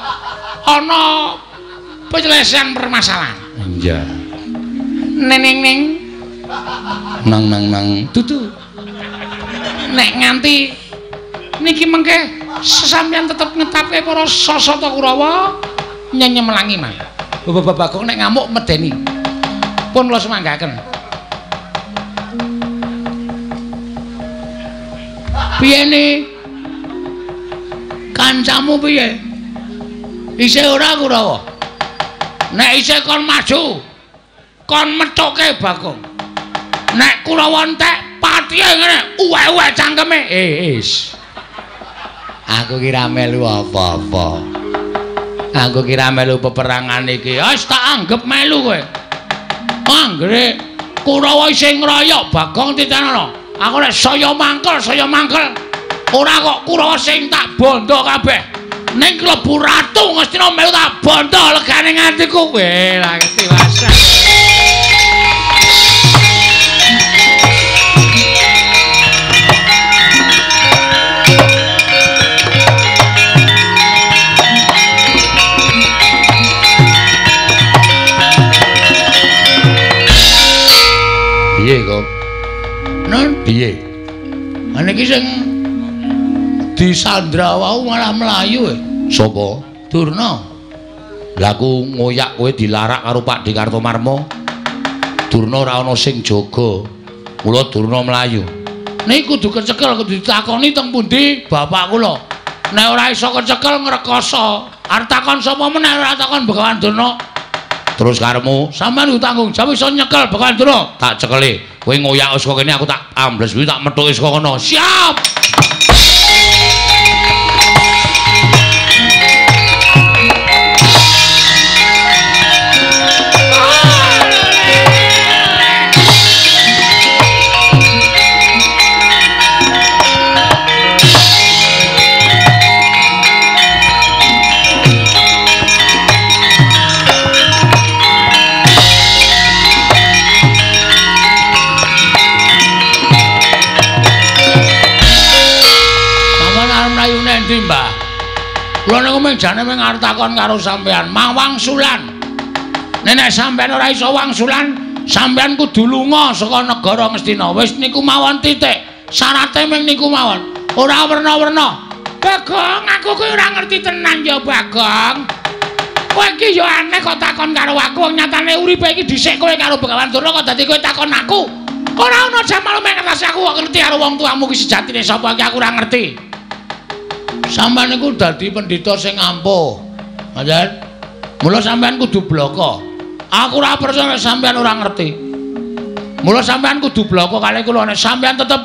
ana penyelesaian permasalahan. Iya. Neneng neng nang nang nang dudu. Nek nganti niki mengke sesampeyan tetep ngetapke para sasata Kurawa nyenyemelangi mah. Bapak Bagong nek ngamuk medeni. Pun kula semanggaken. Piye ne? Kancamu piye? Isih ora Kurawa? Nek isih kon maju, kon methuke Bagong. Nek Kurawa entek patihe ngene, uwek-uwek cangkeme. Is. Aku kira melu apa-apa. Aku kira melu peperangan iki. Wis tak anggep melu kowe. Anggere Kurawa isih ngroyok Bagong titenono. Aku nek saya mangkel, saya mangkel. Ora kok Kurawa sing tak bondo kabeh. Ning klebu ratu Ngastina melu tak bondo legane atiku. Weh, lah ketiwasan. Piye kok? Non piye? Niki sing disandra wau malah mlayu. Sapa? Durna. Lah aku ngoyak kowe dilarak karo Pak Di Kartomarmo. Durna ora ana sing jaga. Mula Durna mlayu. Niki kudu kecekel, kudu ditakoni teng pundi bapak kula. Nek ora iso kecekel ngrekoso. Arep takon sapa meneh ora takon Begawan Durna. Terus karepmu sampean kudu tanggung jawab iso nyekel Begawan Durna. Tak cekeli. Kowe ngoyak saka kene aku tak ambles kuwi tak methuki saka kono. Siap. Mbah. Kula niku mung jane mung arep takon karo sampean, mang wangsulan. Nek sampean ora iso wangsulan, sampean kudu lunga saka negara Ngastina. Wis niku mawon titik. Syarate mung niku mawon. Ora werna-werna. Bagong, aku kuwi ora ngerti tenan ya, Bagong. Kowe iki ya aneh kok takon karo aku, wong nyatane uripe iki dhisik kowe karo Begawan Durna kok dadi kowe takon aku. Ora ana jamal mek ngertos aku kok ngerti karo wong tuamu ki sejatine sapa iki aku ora ngerti. Sampeyan niku dadi pendhita sing ampuh. Ngoten. Mula sampeyan kudu bloko. Aku ora percaya nek sampeyan ora ngerti. Mula sampeyan kudu bloko kalih kula nek sampeyan tetep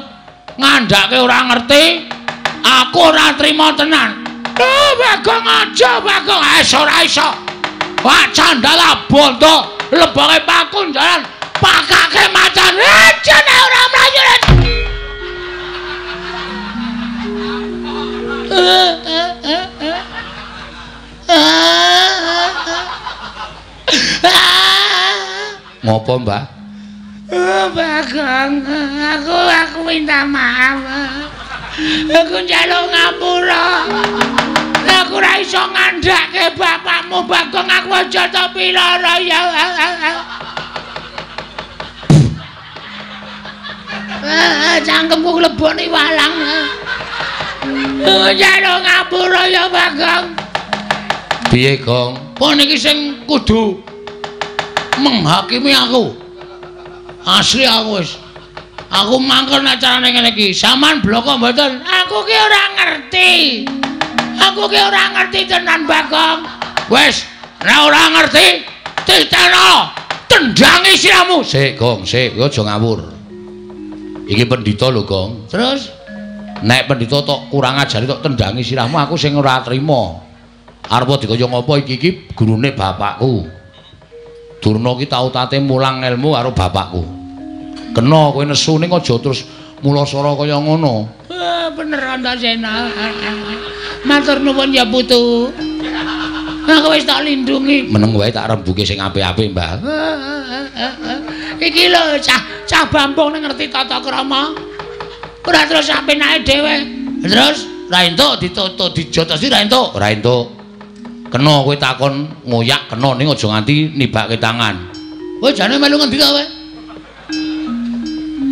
ngandhake ora ngerti, aku ora trima tenan. Oh, Bagong aja, Bagong. Wis ora iso. Wah, candala bondo, leboke pakun jalan, pakake macan. Aja nek ora mlayu. Ngopo, Mbah? Bagong, aku minta maaf. Aku njaluk ngapura. Aku ora iso ngandhake bapakmu, Bagong. Aku aja to piloro ya. Cangkemku klebone walang. Njaluk ngapura ya, Bagong. Piye, Gong? Pon iki sing kudu menghakimi aku. Asli aku wis. Aku mangkel nek carane ngene iki. Saman bloko mboten? Aku ki ora ngerti. Aku ki ora ngerti tenan, Bagong. Wis, nek ora ngerti, titeno, tendangi siramu. Sik, Gong, sik, kowe aja ngawur. Iki pendhita lho, Gong. Terus nek pendhita tok kurang ajari tok tendangi sirahmu, aku sing ora trima. Arep dikaya ngopo iki iki gurune bapakku. Durna ki tau tate mulang ilmu karo bapakku. Kena kowe nesu ning aja terus mulasara kaya ngono. Bener Antasena. Matur nuwun ya putu. Aku wis tak lindungi. Meneng wae tak rembuke sing apik-apik, Mbah. Iki lho cah bambung ning ngerti tata krama. Ora terus apenake dhewe. Terus ra entuk ditutuk dijotosi ra entuk. Ora entuk. Kena kowe takon ngoyak kena ning aja nganti nibake tangan. Kowe jane melu ngendi to kowe?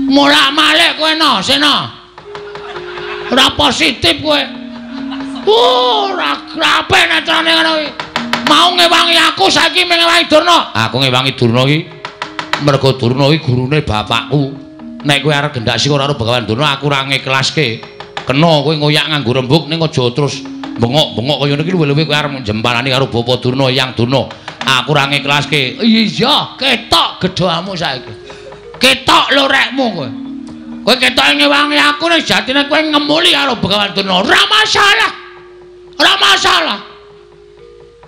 Molak-malik kowe no, Sena. Ora positif kowe. Ora apik nek carane ngono kuwi. Mau ngewangi aku saiki ngewangi Durna. Aku ngewangi Durna iki mergo Durna iki gurune bapakku. Nek kowe arep gendak sik ora karo Begawan Durna aku ora ngiklaske. Kena kowe ngoyak nganggo rembug ning aja terus bengok-bengok kaya ngene iki luwih-luwih kowe arep jemparani karo Bapa Durna, Hyang Durna. Aku ora ngiklaske. Iya, ketok gedhamu saiki. Ketok lorekmu kowe. Kowe ketoke ngewangi aku ning jatine kowe ngemuli karo Begawan Durna. Ora masalah. Ora masalah.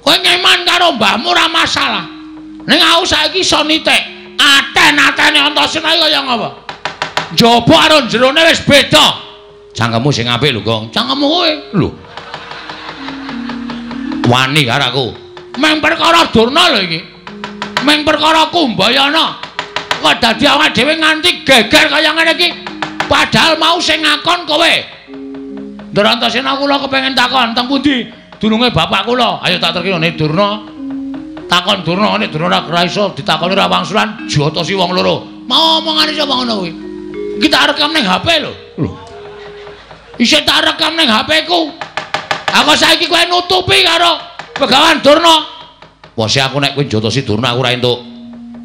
Kowe ngeman karo mbahmu ora masalah. Ning aku saiki iso nitik. Aten-atene Antasena iki kaya ngapa? Njaba karo jerone wis beda. Cangkemmu sing apik lho, Gong. Cangkemmu kowe. Lho. Wani karo aku. Meng perkara Durna lho iki. Meng perkara Kumbayana. Kok dadi awake dhewe nganti geger kaya ngene iki. Padahal mau sing ngakon kowe. Ndara Antasena kula kepengin takon teng pundi dununge bapak kula. Ayo tak terkene Durna. Takon Durna, nek Durna ora iso ditakoni ora wangsulan, jotosi wong loro. Mau omongane sapa ngono kuwi? Iki tak rekam ning HP lho. Lho. Isih tak rekam ning HP ku. Aku saiki kowe nutupi karo Begawan Durna. Wose aku nek kowe jotosi Durna aku ora entuk.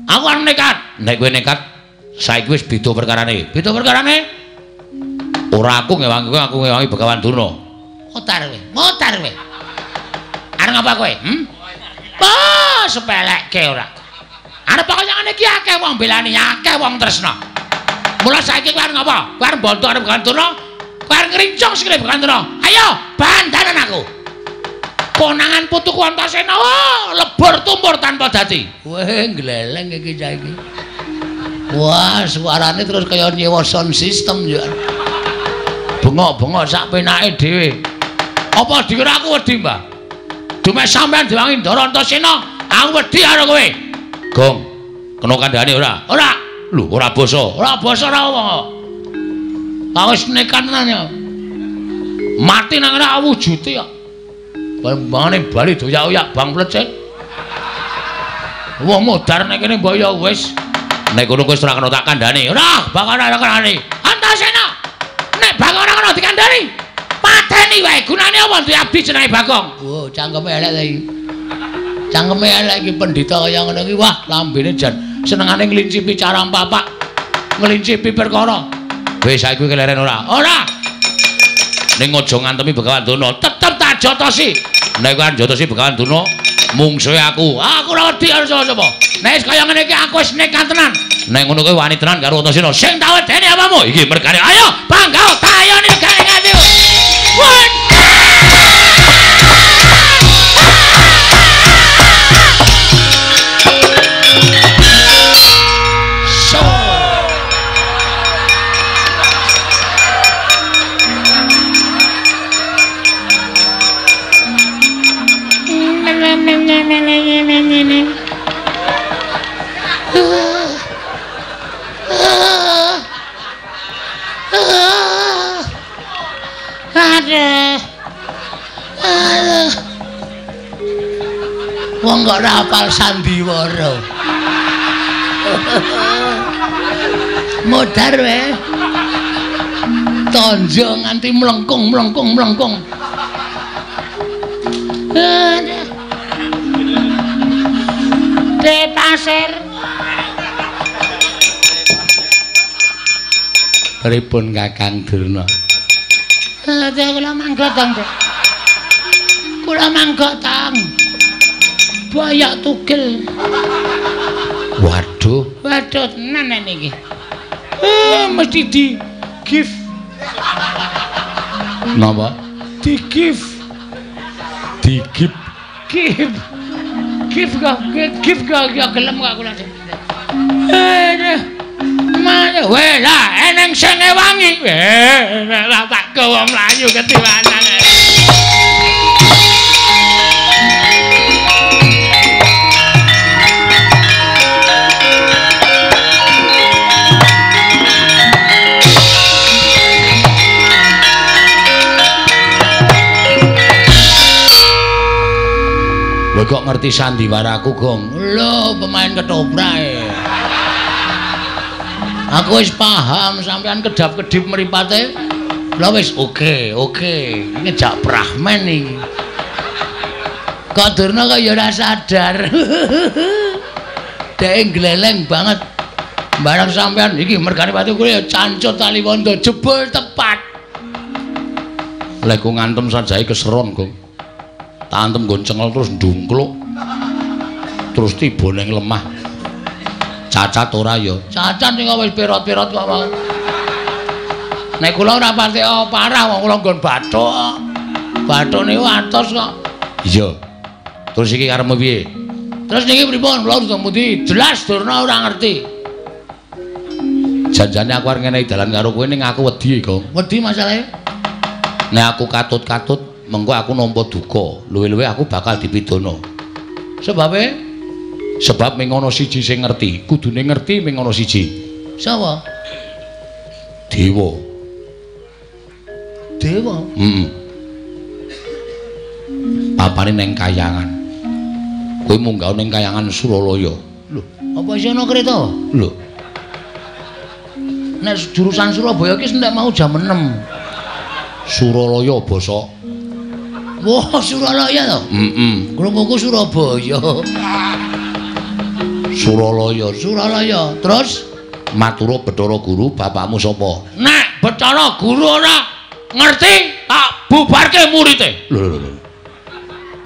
Aku arep nekat. Nek kowe nekat, saiki wis beda perkarane. Beda perkarane? Ora aku ngewangi kowe, aku ngewangi Begawan Durna. Ngotar kowe, ngotar kowe. Arep ngapa kowe? Oh, sepelekke ora. Arep kaya ngene iki akeh wong belani, akeh wong tresna. Mula saiki kowe arep ngapa? Kowe arep mbontok arep Begawan Durna? Kowe arep ngrincung sikile Begawan Durna. Ayo, bandanan aku. Konangan putuku Antasena, wah, lebur tumpur tanpa dadi. Weh, gleleng iki saiki. Wah, suarane terus kaya nyewa sound system ya. Bengok-bengok sak penake dhewe. Apa dikira aku wedi, Mbah? Dume sampean diwangi Ndara Antasena, aku wedi karo kowe. Gong, kena kandhane ora? Ora. Lho, ora basa. Ora basa ora apa. Aku wis nekat tenan ya. Mati nang ora wujude ya. Bambangane bali doyak-oyak bang plecet. Wong modar nek kene mbok ya wis. Nek kono wis ora kena tak kandhane. Ora, bakal ora kandhane. Antasena. Nek bakal ora kena dikandhani, pateni wae. Gunane apa duwe abdi jenenge Bagong? Wo, cangkeme elek ta iki. Cangkeme elek iki pendhita kaya ngono iki. Wah, lambene jan senengane nglincipi carang papak. Nglincipi perkara. Wis saiki kowe keleren ora? Ora. Ning aja ngantemi Begawan Durna, tetep tak jotosi. Nek kowe jotosi Begawan Durna, mungsuhe aku. Aku ora wedi karo sapa-sapa. Nek wis kaya ngene iki aku wis nekat tenan. Nek ngono kowe wani tenan karo Antasena. Sing tak wedeni apamu? Iki mergane. Ayo, bangga tayone regane nganti. So. Aduh. Aduh. Wong kok ora hafal sandiwara. Modar wae. Tonjo nganti mlengkung mlengkung mlengkung. De pasir. Pripun Kakang Durna? Aduh, kula mangga tang. Kula mangga tang. Boyok tugel. Waduh. Waduh tenan niki. Mesti di gift. Napa? Di gift. Di gift. Gift. Gift kok, gift kok ya gelem kok kula. Mana weh lah eneng sing ngewangi. Lah tak gawa mlayu ketiwanan. Kowe kok ngerti sandiwaraku, Gong? Lho, pemain ketoprak. Aku wis paham sampean kedap-kedip mripate. Lha wis oke, oke. Ngejak Brahman iki. Kok Durna kok ya ora sadar. Dhek gleleng banget. Barang sampean iki mergane pati kuwi ya cancut taliwondo jebul tepat. Lek ku ngantem sajae keseron, Gong. Tak antem nggon cengel terus ndungkluk. Terus tiba ning lemah. Cacat ora ya? Cacat ning wis perot-perot kok. Nek kula ora pati parah wong kula nggon bathuk. Bathuk niku atos kok. Iya. Terus iki karepmu piye? Terus niki pripun? Kula urung pundi? Jelas Durna ora ngerti. Janjane aku arep ngenehi dalan karo kowe ning aku wedi, Gong. Wedi masalahe? Nek aku katut-katut mengko aku nampa duka, luwe-luwe aku bakal dipidana. Sebabe? Sebab ming ana siji sing ngerti, kudune ngerti ming ana siji. Sapa? Dewa. Dewa? Heeh. Papane ning kayangan. Kowe munggah ning kayangan Suralaya. Lho, apa isih ana kereta? Lho. Nek jurusan Surabaya iki entek mau jam 6. Suralaya basa. Wah, Suralaya to? Heeh. Krunguku Surabaya. Suralaya, Suralaya. Terus matura Bathara Guru, bapakmu sapa? Nek Bathara Guru ora ngerti, tak bubarke murite. Lho lho lho.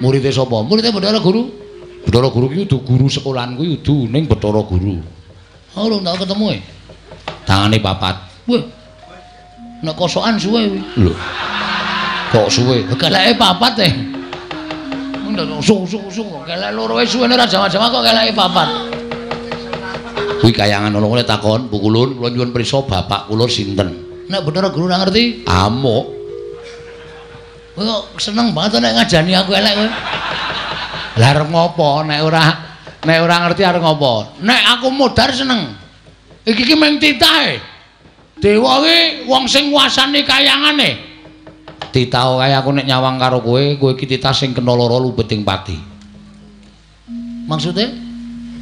Murite sapa? Murite Bathara Guru. Bathara Guru ki kudu guru sekolahan kuwi kudu ning Bathara Guru. Oh, urung tau ketemu e. Tangane papat. Wah. Nek kosokan suwe kuwi. Lho. Kok suwe? Keleke papat e. Usung-usung kok kelek loro wae suwene ora jawa-jawa kok keleke papat. Kuwi kayangan ana kene takon, "Pukulun, kula nyuwun prisa bapak kula sinten?" Nek Bathara Guru ora ngerti, amuk. Kowe kok seneng banget nek ngajani aku elek kowe. Lah arep ngopo nek ora ngerti arep ngopo? Nek aku modar seneng. Iki ki mung titahe. Dewa ki wong sing nguasani kayangane. Titah kaya aku nek nyawang karo kowe, kowe iki titah sing kena lara lubeting pati. Maksude?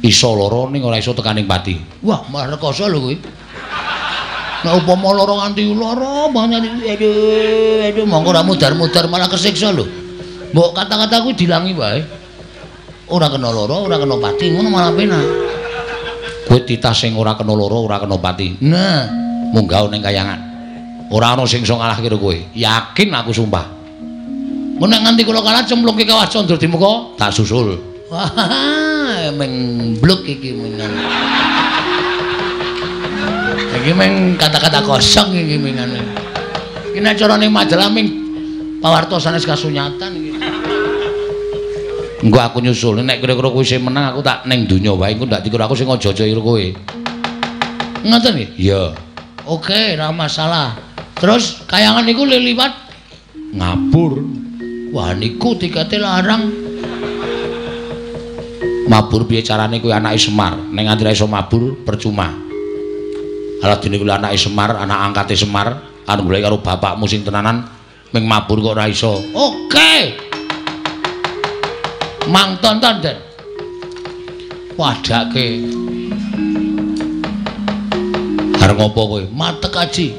Iso lara ning ora iso tekaning pati. Wah, malah rekoso lho kowe. Nek upama lara nganti lara banget aduh, aduh mongko ora mudar-mudar malah kesiksa lho. Mbok kata-kata kuwi dilangi wae. Ora kena lara, ora kena pati, ngono malah penak. Kowe titah sing ora kena lara, ora kena pati. Nah, munggah ning kayangan. Ora ana sing iso ngalahke kowe. Yakin aku sumpah. Mun nek nganti kula kalah cemplungke kawah Candra Dimuka, tak susul. Wah, meng bluk iki mengan. Iki meng kata-kata kosong iki mengan. Iki nek carane majalah ming pawarta sanes kasunyatan iki. Engko aku nyusul nek kira-kira kowe sing menang aku tak ning donya wae engko ndak dikira aku sing aja-aja ira kowe. Ngoten nggih? Iya. Oke, ora masalah. Terus kayangan niku liwat ngabur. Wah, niku tikete larang. Mabur piye carane kuwi anake Semar? Nek nganti ra iso mabur percuma. Alah dene kuwi anake Semar, anak angkate Semar, anu golek karo bapakmu sing tenanan Ming mabur kok ora iso. Oke. Mang tonton, Den. Padake. Arep ngopo kowe? Matek aji.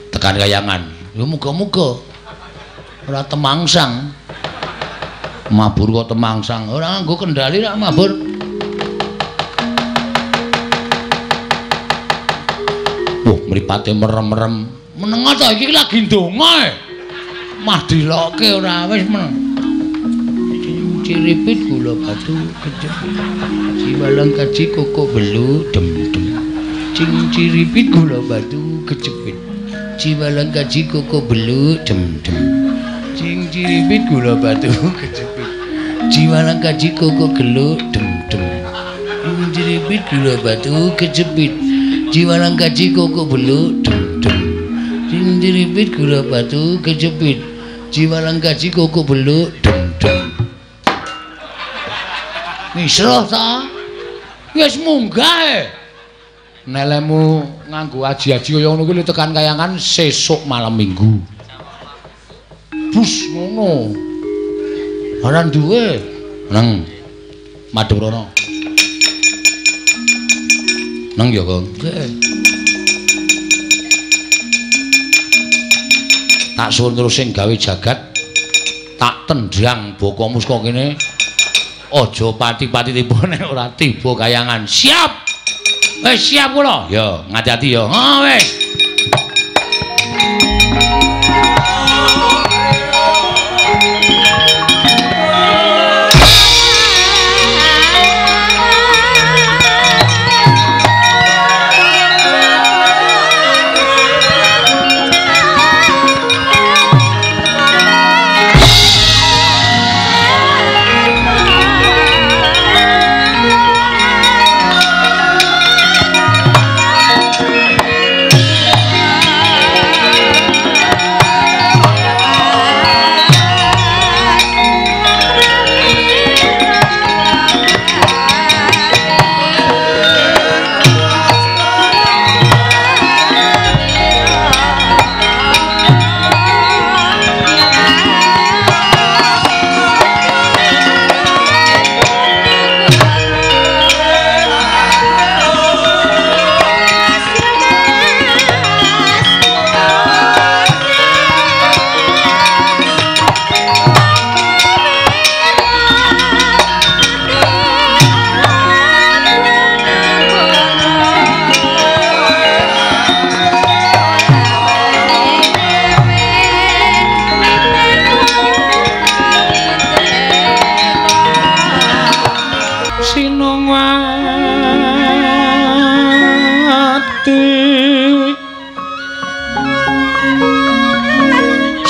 Tekan kayangan. Ya muga-muga ora temangsang. Mabur kok temangsang. Ora nganggo kendali rak mabur. Wah, mripate merem-merem. Menengo to iki lagi ndonga. Mah dilokke ora wis meneng. Ciripit gula batu kejepit. Ciwalang kaji koko belu dem-dem. Cing ciripit gula batu kejepit. Ciwalang kaji koko belu dem-dem. Cing ciripit gula batu kejepit. Ciwalang kaji koko gelu dem-dem. Cing ciripit gula batu kejepit. Ciwalang kaji koko belu dem-dem. Cing ciripit gula batu kejepit. Ciwalang kaji koko belu dem-dem. Misruh ta? Wis munggah. Nelemu nganggo aji-aji kaya ngono kuwi tekan kayangan sesuk malam Minggu. Bus ngono. Ora duwe. Nang madhep rono. Nang ya, Kang. Tak suwun terus sing gawe jagat. Tak tendang bokomu saka kene. Aja pati-pati tiba nek ora tiba kayangan. Siap. Wis siap kula. Ya, ngati-ati ya. Ha wis.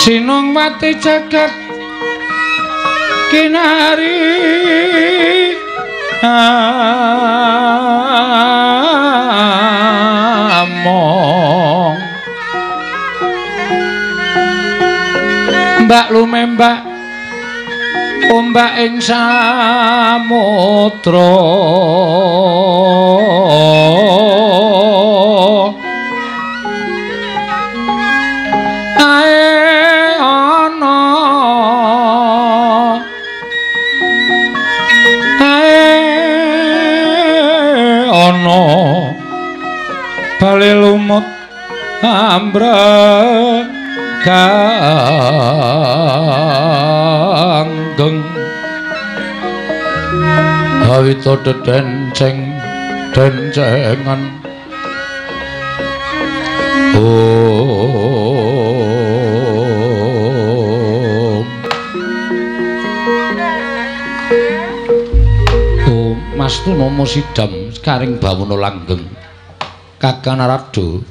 Sinongwati jagat kinari among mbak lumembak ombak ing samudra bali lumut ambrek ganggeng hawita dedenceng dencengan om om Mas Tunomo sidam karing bawono langgeng Kakang Narada,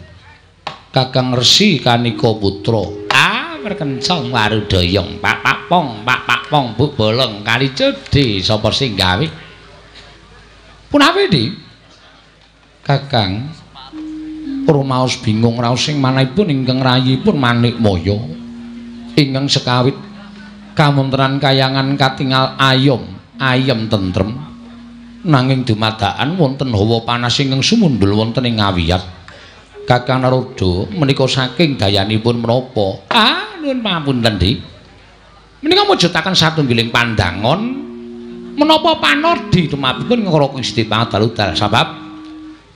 Kakang Resi Kanika Putra. Ah, merkencong warudayong, pak pak pong, pak pak pong, buk bolong kali cedhe sapa sing gawe? Punawi, Dik? Kakang rumaos bingung raos sing manahipun ingkang rayipun Manikmaya. Ingkang sekawit kamontenan kayangan katingal ayom, ayem tentrem. Nanging dumadakan wonten hawa panas ingkang sumundhul wonten ing ngawiyat. Kakang Narada menika saking dayanipun menapa? Ah, Nuwun pangapunten, Dik. Menika mujudaken satunggiling pandangon menapa panodi tumrapipun Raka Siti Pangadal-udal sabab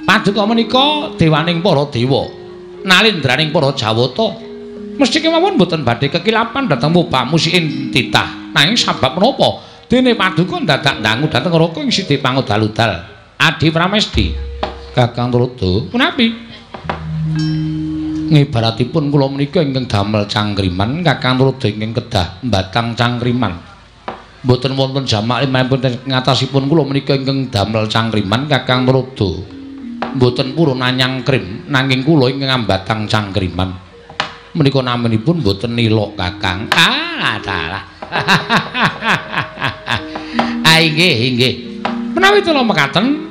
paduka menika dewaning para dewa, nalindraning para jawata. Mesti kemawon boten badhe kekilapan dhateng mubamusiin titah. Nanging sabab menapa dene paduka dadak ndangu dhateng Raka Siti Pangadal-udal? Adi Pramesti, Kakang Tuladha, punapi? Ngibaratipun kula menika ingkang damel cangkriman, Kakang Tuladha ingkang kedah mbatang cangkriman. Mboten wonten jamak limangipun ngatasipun kula menika ingkang damel cangkriman, Kakang Tuladha mboten purun anyangkrim, nanging kula ingkang ambatang cangkriman. Menika naminipun mboten nilok, Kakang. Ah, dalah. Ah, inggih, inggih. Menawi kula mekaten,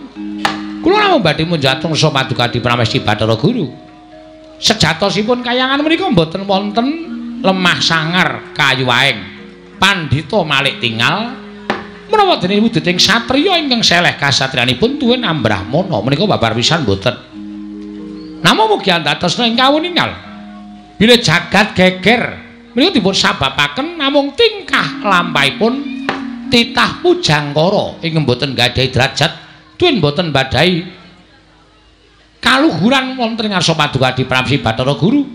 kula namung badhe munjatung sa paduka Adi Pramesti Bathara Guru. Sejatosipun kayangan menika mboten wonten lemah sangar kayu aeng. Pandhita malik tingal menawa dene wujuding satriya ingkang seleh kasatriyanipun tuwin ambrahmana menika babar pisan mboten. Namung mugi andhatosna ing kawuningal bilih jagat geger menika dipun sababaken namung tingkah lampahipun titah pujangkara ingkang mboten gadhahi derajat tuwin mboten badhahi kaluhuran wonten ing ngarsa paduka Adi Pramesti Bathara Guru.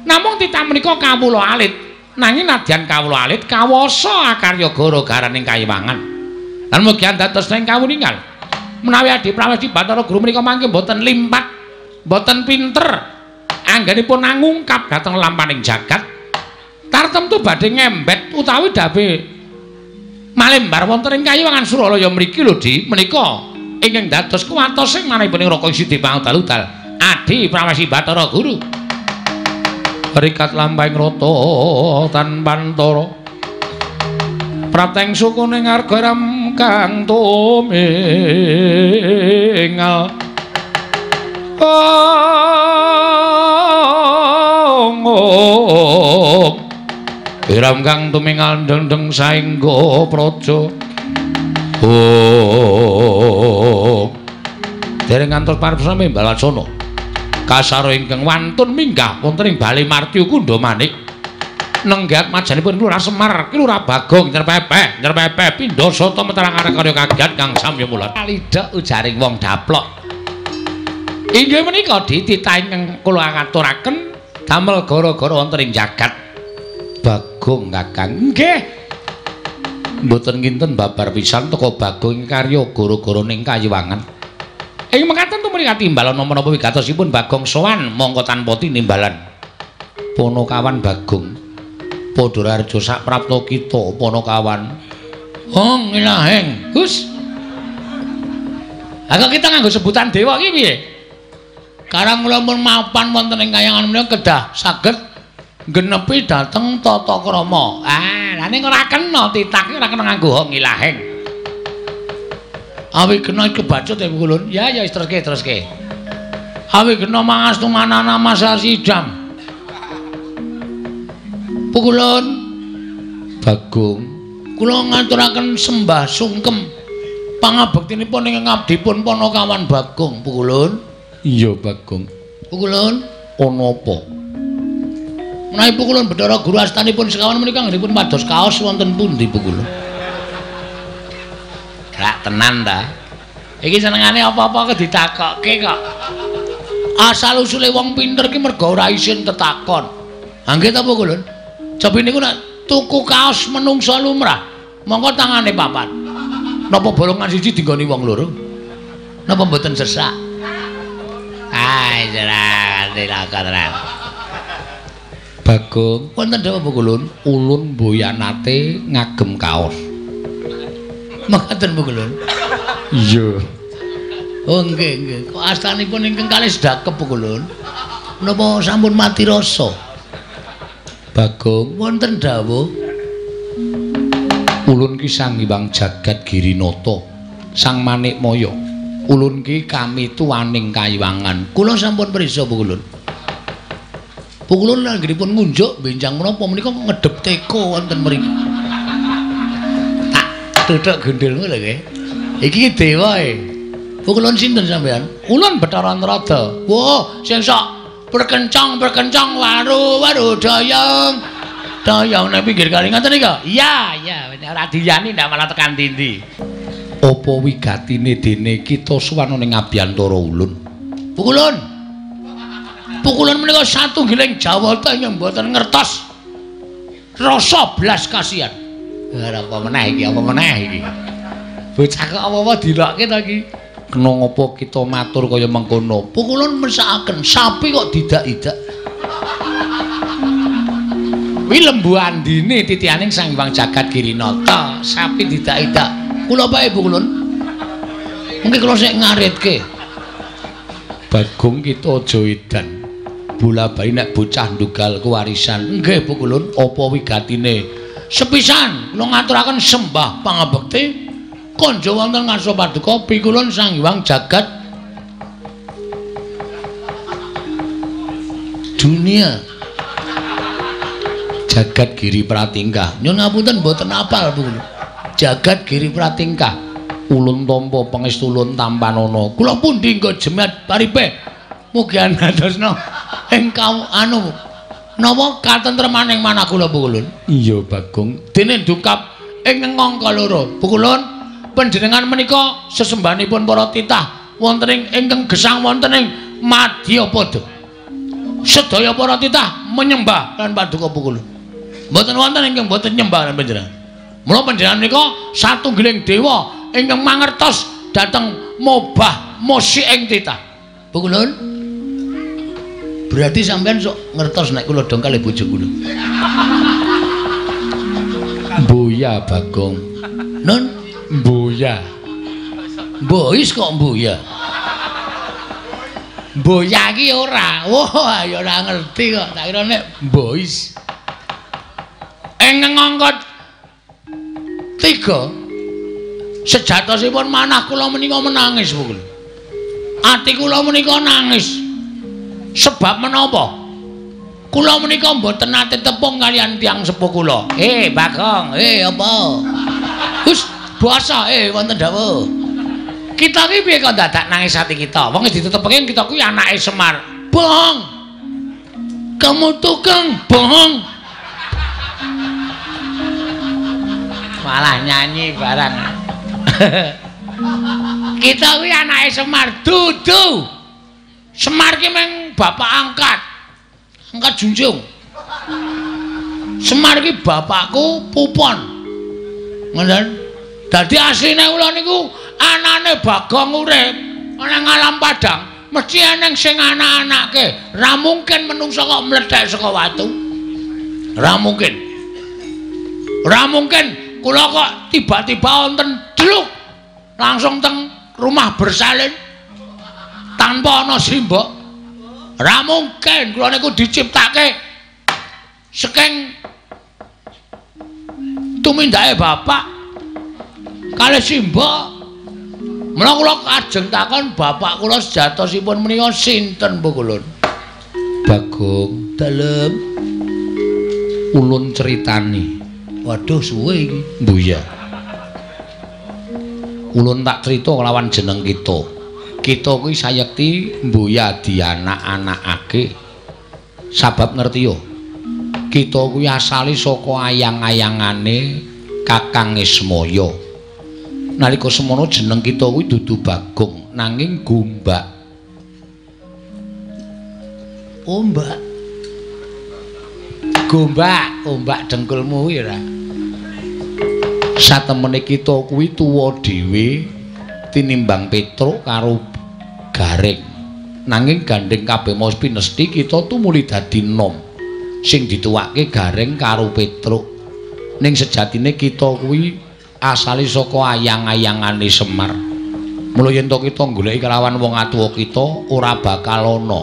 Namung titah menika kawula alit, nanging nadyan kawula alit kawasa akarya gara-garaning kayiwangan. Lan mugi andados ing kawuningal menawi Adi Pramesti Bathara Guru menika mangke mboten limpat, mboten pinter anggenipun angungkap dhateng lampaning jagat, tartemtu badhe ngembet utawi dabe malembar wonten ing kayiwangan Suralaya mriki lho, Di. Menika ingkang dados kuwatos ing manahipun Raka Siti Pangadal-udal Adi Pramesti Bathara Guru. Rikat lampahing rata tanpantara prapteng sukune ngarga ram kang tumingal. Ong iram kang tumingal dengdeng saengga praja. Oh, dereng ngantos parep sami Balacana. Kasaro ingkang wantun minggah wonten ing Bale Martya Kundha Manik. Nenggat majanipun Lurah Semar, Lurah Bagong, Nyerpepeh, Nyerpepeh pindha sata metarang karya kagiat kang samya mulat. Kalidhek ujaring wong daplok. Inggih menika dititah ingkang kula aturaken damel gara-gara wonten ing jagat. Bagong Kakang. Nggih. Mboten kinten babar pisan teka Bagong karya gara-gara ning kayiwangan. Ing mekaten tumrih katimbalan menapa wigatosipun Bagong sowan mongko tanpa tinimbalan. Ponokawan Bagong. Padha raharja sak prapta kita ponokawan. Hong ilaheng, Gus. Lah kok kita nganggo sebutan dewa iki piye? Karang kula pun mapan wonten ing kayangan menika kedah saged genepi dhateng tata krama. Ah, lha ning ora kena titah ora kena nganggo hong ilaheng. Awi kena kebacut ya Kulun. Ya ya teruske teruske. Awi kena mangastu manana masa sidam. Pukulun Bagong, kula ngaturaken sembah sungkem pangabektinipun ing ngabdipun Ponokawan Bagong. Pukulun. Iya Bagong. Pukulun ana apa? Menawi Pukulun Bathara Guru astanipun sekawan menika anggenipun pados kaos wonten pundi Pukulun? Gak tenan ta. Iki senengane apa-apa ditakokke kok. Asal usule wong pinter ki mergo ora isin tetakon. Ha nggih ta Pukulun? Cobi niku nek tuku kaos menungsa lumrah, mongko tangane papat. Napa bolongan siji dinggoni wong loro? Napa mboten sesak? Ai ora dilakon. Bagong, wonten dawuh Pukulun, ulun mboyanate ngagem kaos. Mekaten Pukulun. Iya. Oh nggih nggih. Kok astanipun ingkang kalih sedakep Pukulun? Menapa sampun mati rasa? Bagong, wonten dawuh. Ulun ki Sang Hyang Jagat Girinata, Sang Manikmaya. Ulun ki kami tuaning kayiwangan. Kula sampun prisa Pukulun. Pukulun anggenipun ngunjuk benjang menapa menika ngedep teko wonten mriki. Tak tuthuk gendhelmu lho nggih. Iki dewa e. Pukulun sinten sampean? Ulun Bathara Antrada. Wah, sing sok berkencang-berkencang waru-waru dayang. Toyong nang pinggir kali ngoten niku. Iya, iya, ora diyani ndak malah tekan dindi. Apa wigatine dene kita suwan ning abiyantara ulun? Pukulun. Pukulun menika satunggiling jawata ingkang mboten ngertos rasa blas kasihan. Ora apa meneh iki, apa meneh iki. Bocah kok apa-apa dilokke to iki. Kena ngapa kita matur kaya mengkono? Pukulun mesakaken sapi kok didak-idak. Kuwi lembu andine titianing Sang Hyang Jagat Girinata, sapi didak-idak. Kula bae Pukulun. Mungkin kula sik ngaritke. Bagong kita aja edan. Bola-bali nek bocah ndugal kewarisan. Nggih Pukulun, apa wigatine? Sepisan kula ngaturaken sembah pangabekti konjo wonten ngarsa paduka pikulun Sang Hyang Jagat dunia. Jagat Giri Pratingkah. Nyuwun ngapunten mboten apal Pukulun. Jagat Giri Pratingkah. Ulun tampa pangestu ulun tampanana. Kula pundi nggo jemat paripe. Mugi andadosna ing anu napa katentremaning manah kula Pukulun. Iya Bagong. Dene dukap ing angka loro. Pukulun panjenengan menika sesembahanipun para titah wonten ing ingkang gesang wonten ing Madyapada. Sedaya para titah menyembah lan paduka Pukulun. Mboten wonten ingkang mboten nyembah lan panjenengan. Mula panjenengan menika satunggiling dewa ingkang mangertos dhateng mobah musik ing titah. Pukulun. Berarti sampean sok ngertos nek kula dongkal bojo kula. Mboya Bagong. Nun mboya. Mbois kok mboya. Mboya iki ora. Wah, ya ora ngerti kok. Tak kira nek mbois. Ing angka 3 sejatosipun manah kula menika menangis Pukulun. Ati kula menika nangis. Sebab menapa? Kula menika mboten nate tepung kaliyan tiyang sepuh kula. Bagong, apa? Hus, basa wonten dawuh. Kita iki piye kok dadak nangis ati kita? Wong wis ditetepke kita kuwi anake Semar. Bohong. Kamu tukang bohong. Malah nyanyi barang. Kita kuwi anake Semar dudu. Semar ki meng bapak angkat. Angkat junjung. Semar ki bapakku Pupon. Ngoten. Dadi asline kula niku anane Bagong urip ana ngalam padang, mesti eneng sing anak-anake. Ra mungkin menungsa kok mlethek saka watu. Ra mungkin. Ra mungkin kula kok tiba-tiba wonten dluk langsung teng rumah bersalin tanpa ana simbok. Ra mungkin kula niku diciptake saking tumindake bapak kalih simbok. Mula kula kajeng takon bapak kula sejatosipun menika sinten Pukulun? Bagong dalem ulun critani. Waduh suwe iki. Mbuya. Ulun tak crita kelawan jeneng kita. Kita kuwi sayekti mbuya dianak-anakake. Sabab ngerti yo. Kita kuwi asale saka ayang-ayangane Kakang Ismaya. Nalika semono jeneng kita kuwi dudu Bagong, nanging Gombak. Ombak. Gombak, ombak dengkulmu kuwi ora. Satemene kita kuwi tuwa dhewe tinimbang Petruk karo Gareng. Nanging gandeng kabeh mau pinesti kita tumuli dadi nom. Sing dituwake Gareng karo Petruk. Ning sejatine kita kuwi asale saka ayang-ayangane Semar. Mula yen to kita goleki kelawan wong atuwa kita ora bakal ana.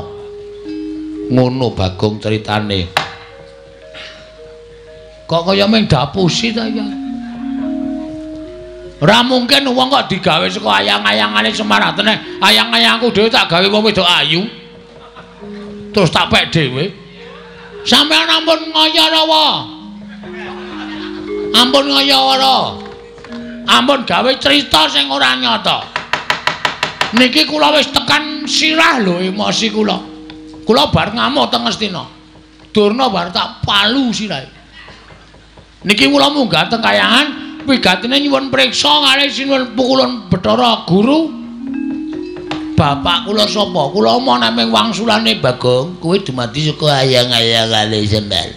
Ngono Bagong critane. Kok kaya mung dapusi ta ya? Ora mungkin wong kok digawe saka ayang-ayangane Semar. Atene ayang-ayangku dhewe tak gawe wong wedok ayu. Terus tak pek dhewe. Sampeyan ampun ngaya rawa. Ampun ngaya ora. Ampun gawe cerita sing ora nyata. Niki kula wis tekan sirah lho emosi kula. Kula bar ngamuk teng Ngastina. Durna bar tak palu sirahe. Niki kula munggah teng kayangan wigatine nyuwun priksa kalih sinuwun Pukulun Bathara Guru. Bapak kula sapa? Kula moh naming wangsulane Bagong, kowe dumadi saka ayang-ayang kalih Semar.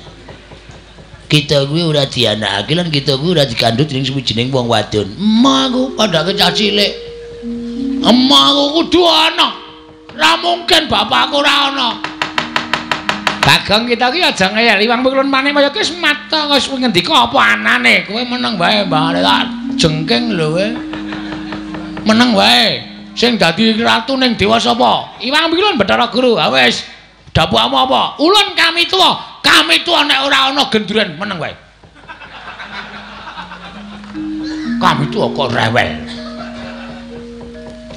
Kita kuwi ora dianakake lan kita kuwi ora dikandhut dening suwijining wong wadon. Emah aku padake cah cilik. Emah aku kudu ana. Ora mungkin bapakku ora ana. Bagong kita ki aja ngeyel Iwang Pukulun Manikmaya ki wis mata wis ngendika apa anane. Kowe meneng wae Mbah tak jengking lho kowe. Meneng wae. Sing dadi ratu ning dewa sapa? Iwang Pukulun Bathara Guru. Ha wis. Dapukmu apa? Ulun kami tuwa. Kami tuwa nek ora ana gendruwen meneng wae. Kami tuwa kok rewel.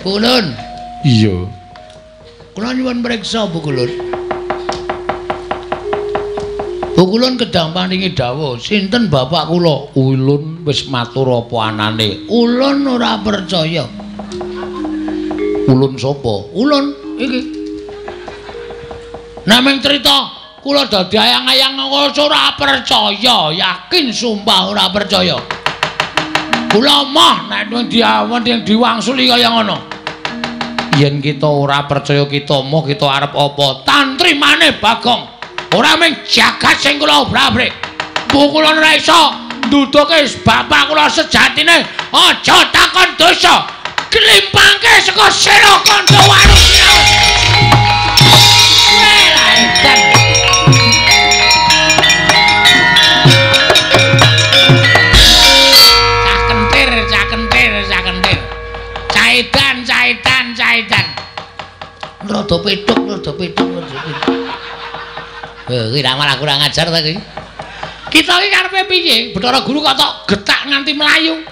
Pukulun. Iya. Kula nyuwun priksa Pukulun. Pukulun kedang paringi dawuh, sinten bapak kula? Ulun wis matur apa anane. Ulun ora percaya. Ulun sapa? Ulun iki. Naming crita kula dadi ayang-ayang ora percaya, yakin sumpah ora percaya. Kula moh nek diawon diwangsuli kaya ngono. Yen kita ora percaya kita moh kita arep apa? Tantri maneh Bagong. Ora mung jagat sing kula obrak-abrik. Pukulun ora iso nduduke bapak kula sejatine. Aja takon dosa. Klimpangke saka sira kandha waru. Edan. Cah kentir, cah kentir, cah kentir. Caidan, caidan, caidan. Rada petuk, rada petuk, rada petuk. Heh, kuwi malah kurang ajar ta kuwi. Kita iki karepe piye? Bathara Guru kok tok getak nganti mlayu.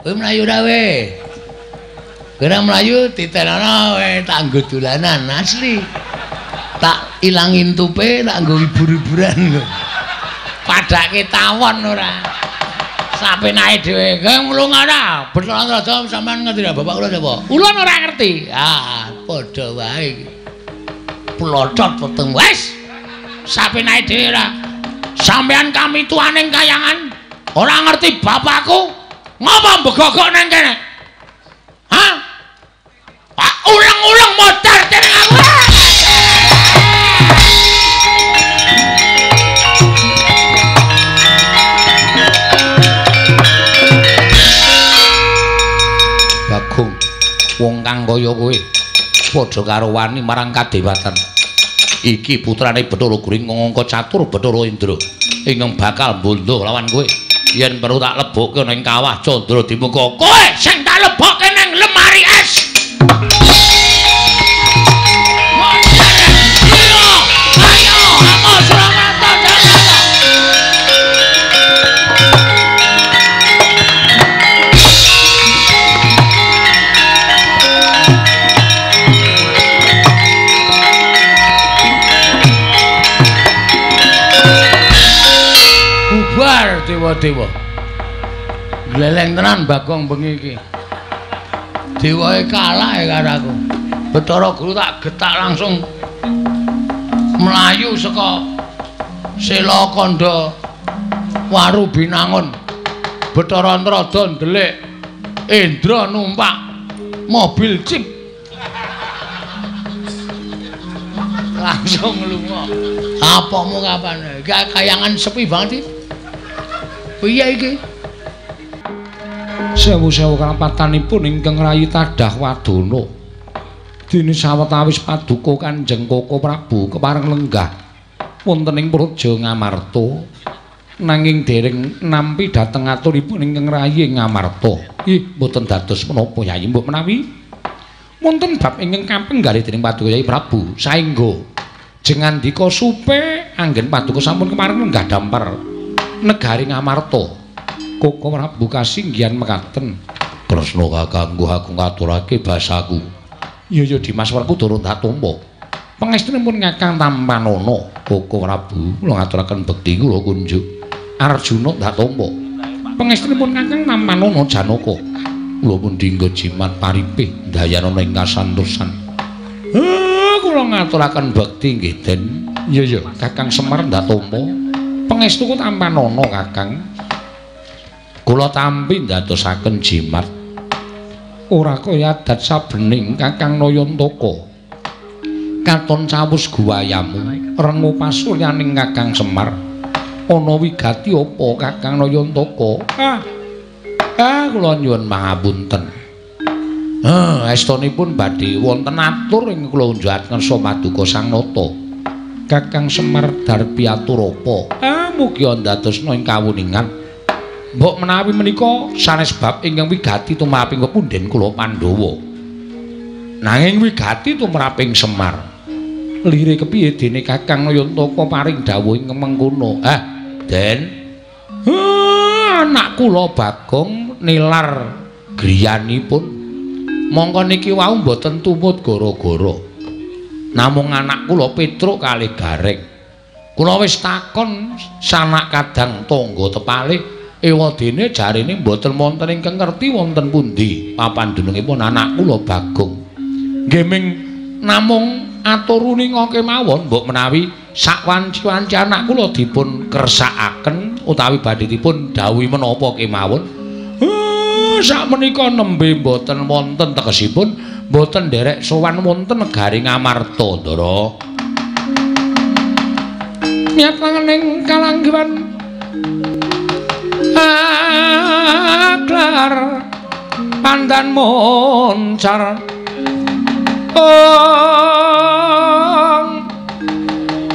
Kowe mlayu ora we? Kowe ora mlayu titenono we tak nggo dolanan asli. Tak ilangin tupe, tak nggo hibur-hiburan. Padake tawon ora. Sapenake dhewe. Kowe mlunga ora? Bathara Raja sampean ngerti ra bapak kula sapa? Ulun ora ngerti. Ah, padha wae iki. Plocot weteng wis. Sapenake dhewe ora. Sampean kami tuaning kayangan ora ngerti bapakku ngopo mbegogok nang kene. Hah? Ah, ulang-ulang modar dening aku. Bagong, wong kang kaya kowe padha karo wani marang kadewatan. Iki putrane Bathara Guru ingkang angka catur Bathara Indra ingkang bakal mbondo lawan kowe. Yen perlu tak lebokke ning kawah Candra Dimuka. Kowe sing tak lebokke ning lemari es. Ayo, ayo, Suramata. Bubar dewa-dewa. Gleleng tenan Bagong bengi iki. Dewae kalah ya karo aku. Bathara Guru tak getak langsung mlayu saka Sela Kandha Waru Binangun. Bathara Antrada ndelik Indra numpak mobil jeep. Langsung lunga. Apamu kapan? Kayangan sepi banget iki. Piye iki? Sewu-sewu kalapatanipun ingkang rayi tadah wadana. Dene sawetawis paduka Kanjeng Koko Prabu kepareng lenggah wonten ing Praja Ngamarta. Nanging dereng nampi dhateng aturipun ingkang rayi Ngamarta. Ih, mboten dados menapa Yayi, mbok menawi wonten bab ingkang kapenggalih dening paduka Yayi Prabu saengga jengandika supe anggen paduka sampun kepareng lenggah dampar negari Ngamarta. Koko Prabu kasinggihan mekaten. Kresna kakangku aku ngaturake basaku. Iya ya Dimas Werkudara tak tampa. Pangestunipun Kakang Tampanana. Koko Prabu kula ngaturaken bekti kula kunjuk. Arjuna tak tampa. Pangestunipun Kakang Tampanana Janaka. Kula pun dinggo jimat paripih ndayanana ing kasantosan. Kula ngaturaken bekti nggih Den. Iya ya Kakang Semar ndak tampa. Pangestuku tampanana, Kakang. Kula tampi ndadosaken jimat. Ora kaya adat sabening Kakang Nayantaka. Katon cawus guwayamu, rengu pasuryaning Kakang Semar. Ana wigati apa Kakang Nayantaka? Ah, kula nyuwun pangapunten. Estonipun badhe wonten atur ing kula unjuhat ngersa paduka Sang Nata. Kakang Semar darpi atur apa? Mugi ndadosna ing kawuningan. Mbok menawi menika sanes bab ingkang wigati tumraping pepundhen kula Pandhawa. Nanging wigati tumraping Semar. Lire kepiye dene Kakang Nayantaka paring dawuh ing mengkono? Den. Anak kula Bagong nilar griyanipun. Mongko niki wau mboten tumut gara-gara. Namung anak kula Petruk kalih Gareng. Kula wis takon sanak kadang tangga tepalih, ewadene jarene mboten wonten ingkang ngerti wonten pundi papan dunungipun anak kula Bagong. Nggih ming namung atur uninga kemawon mbok menawi sak wanci-wanci anak kula dipun kersakaken utawi badhe dipun dawuhi menapa kemawon. Sakmenika nembe mboten wonten tegesipun mboten nderek sowan wonten negari Ngamarta, Ndara. Miyat langening kalanggiwan aklar pandan moncar ong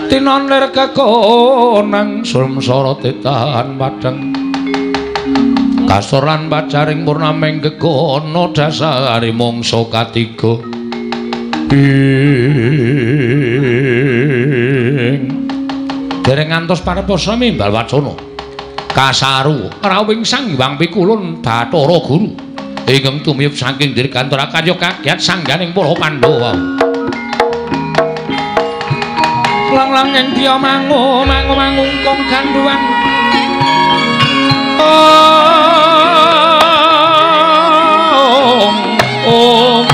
tinon lir kekonang sumsara tetan padhang kasor lan pacaring purnaming gegono dasare mangsa katiga ing dereng ngantos pareposa mimbal wacana kasaru rawing Sang Hyang Pikulun Bathara Guru ingkang tumiyub saking dirgantara karya kagiat sangganing para Pandhawa. Lang-lang ing diya mangu mangu mangungkung ganduwan ong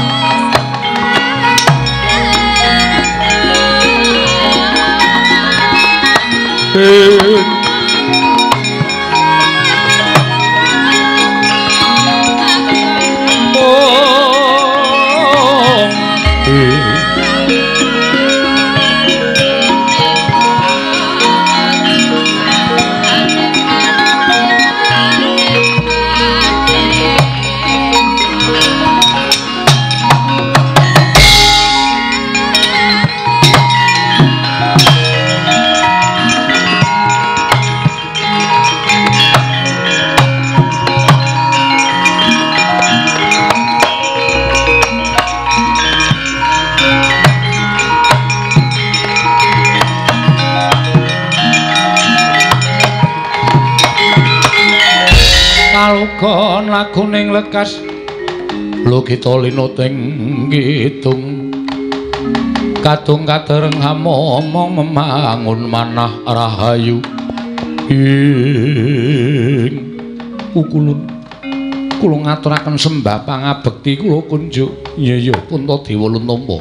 Kalugon laguning lekas logita linuting kidung kadung kadereng hamomong memangun manah rahayu ing ukulun kula ngaturaken sembah pangabekti kula kunjuk. Iya iya Puntadewa Luntampa.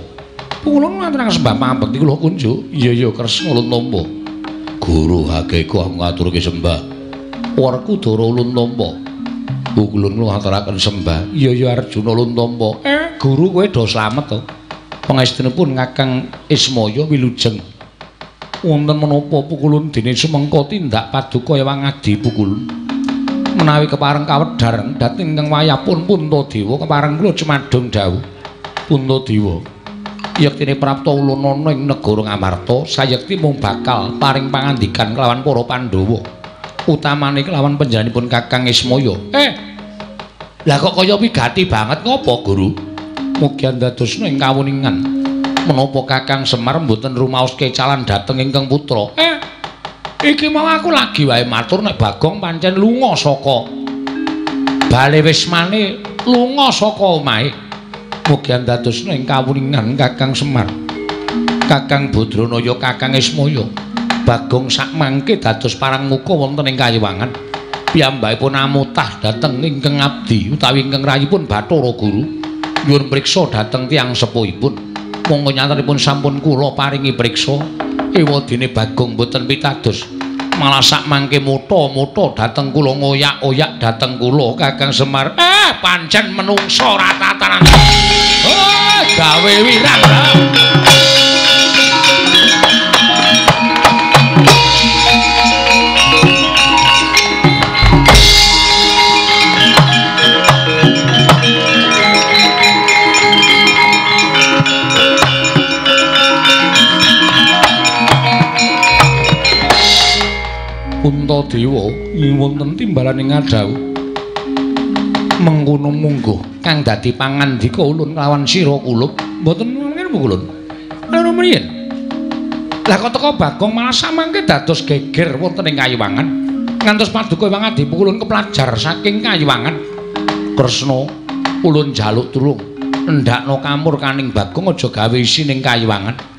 Kula ngaturaken sembah pangabekti kula kunjuk. Iya iya Kresna Luntampa. Guru Hageka ngaturke sembah. Werkudara Luntampa. Ukulun kula ngaturaken sembah. Iya iya Arjuna Luntampa. Guru kowe do slamet to. Pangestunipun Kakang Ismaya wilujeng. Wonten menapa pukulun dene sumengka tindak paduka ewang adi pukulun. Menawi kepareng kawedhar dhateng ingkang wayahpun Puntadewa kepareng kula cumadung dawuh. Puntadewa, yektine prapta ulun ana ing negara Ngamarta sayekti mung bakal paring pangandikan kelawan para Pandhawa. Utamane kelawan panjenenganipun Kakang Ismaya. Lah kok kaya wigati banget ngopo, Guru? Mugi andadosna ing kawuningan. Menapa Kakang Semar mboten rumaos kecalan dhateng ingkang putra? Iki mau aku lagi wae matur nek Bagong pancen lunga saka bale wismane, lunga saka omahe. Mugi andadosna ing kawuningan Kakang Semar. Kakang Badranaya, Kakang Ismaya. Bagong sakmangke dados parang muka wonten ing kayiwangan. Piyambakipun amutah dhateng ingkang abdi utawi ingkang rayipun Bathara Guru. Nyuwun priksa dhateng tiyang sepuhipun. Monggo nyatanipun sampun kula paringi priksa. Ewadene Bagong mboten pitados. Malah sak mangke mutha-mutha dhateng kula ngoyak-oyak dhateng kula Kakang Semar. Pancen menungsa ora tatanan. Oh, gawe wirang. Puntadewa wonten timbalane ngadhawuh mengkono mungguh kang dadi pangandika ulun kelawan sira kulup mboten mangken ulun lha mriyen lah kok teka Bagong malah samangke dados geger wonten ing Kayiwangan ngantos paduka Hyang Adi ulun keplajar saking Kayiwangan. Kresna ulun njaluk tulung endhakno kamurkaning Bagong aja gawe isin ing Kayiwangan.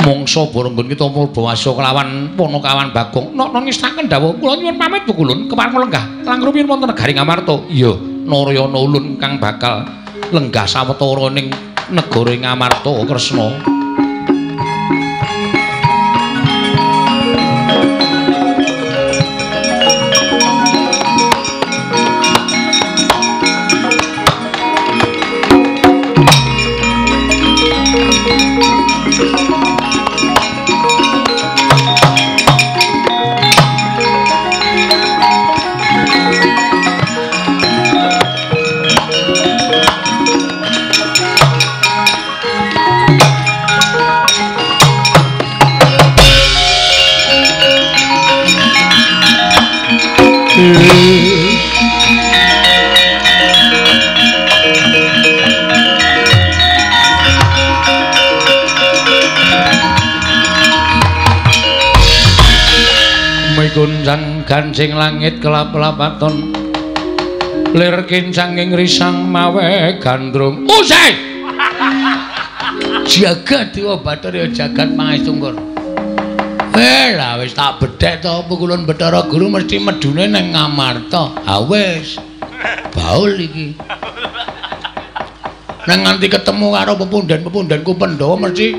Mongso bareng kita Purbawasa kelawan Panakawan Bagong nok ngestaken dawuh kula nyuwun pamit Bu Kulun kepareng lenggah lang rumiyin wonten negari Ngamarta. Iya Narayana ulun kang bakal lenggah sawetara ning negara Ngamarta Kresna. Gonjang gancing langit kelap-lapaton lir kincanging risang mawe gandrung usai jagat dewa Bathara jagat pangestungkur. Lah wis tak bedhek to pukulun Bathara Guru mesti medune nang Ngamarta. Ha wis baul iki. Nang nganti ketemu karo pepunden-pepundenku Pandhawa mesti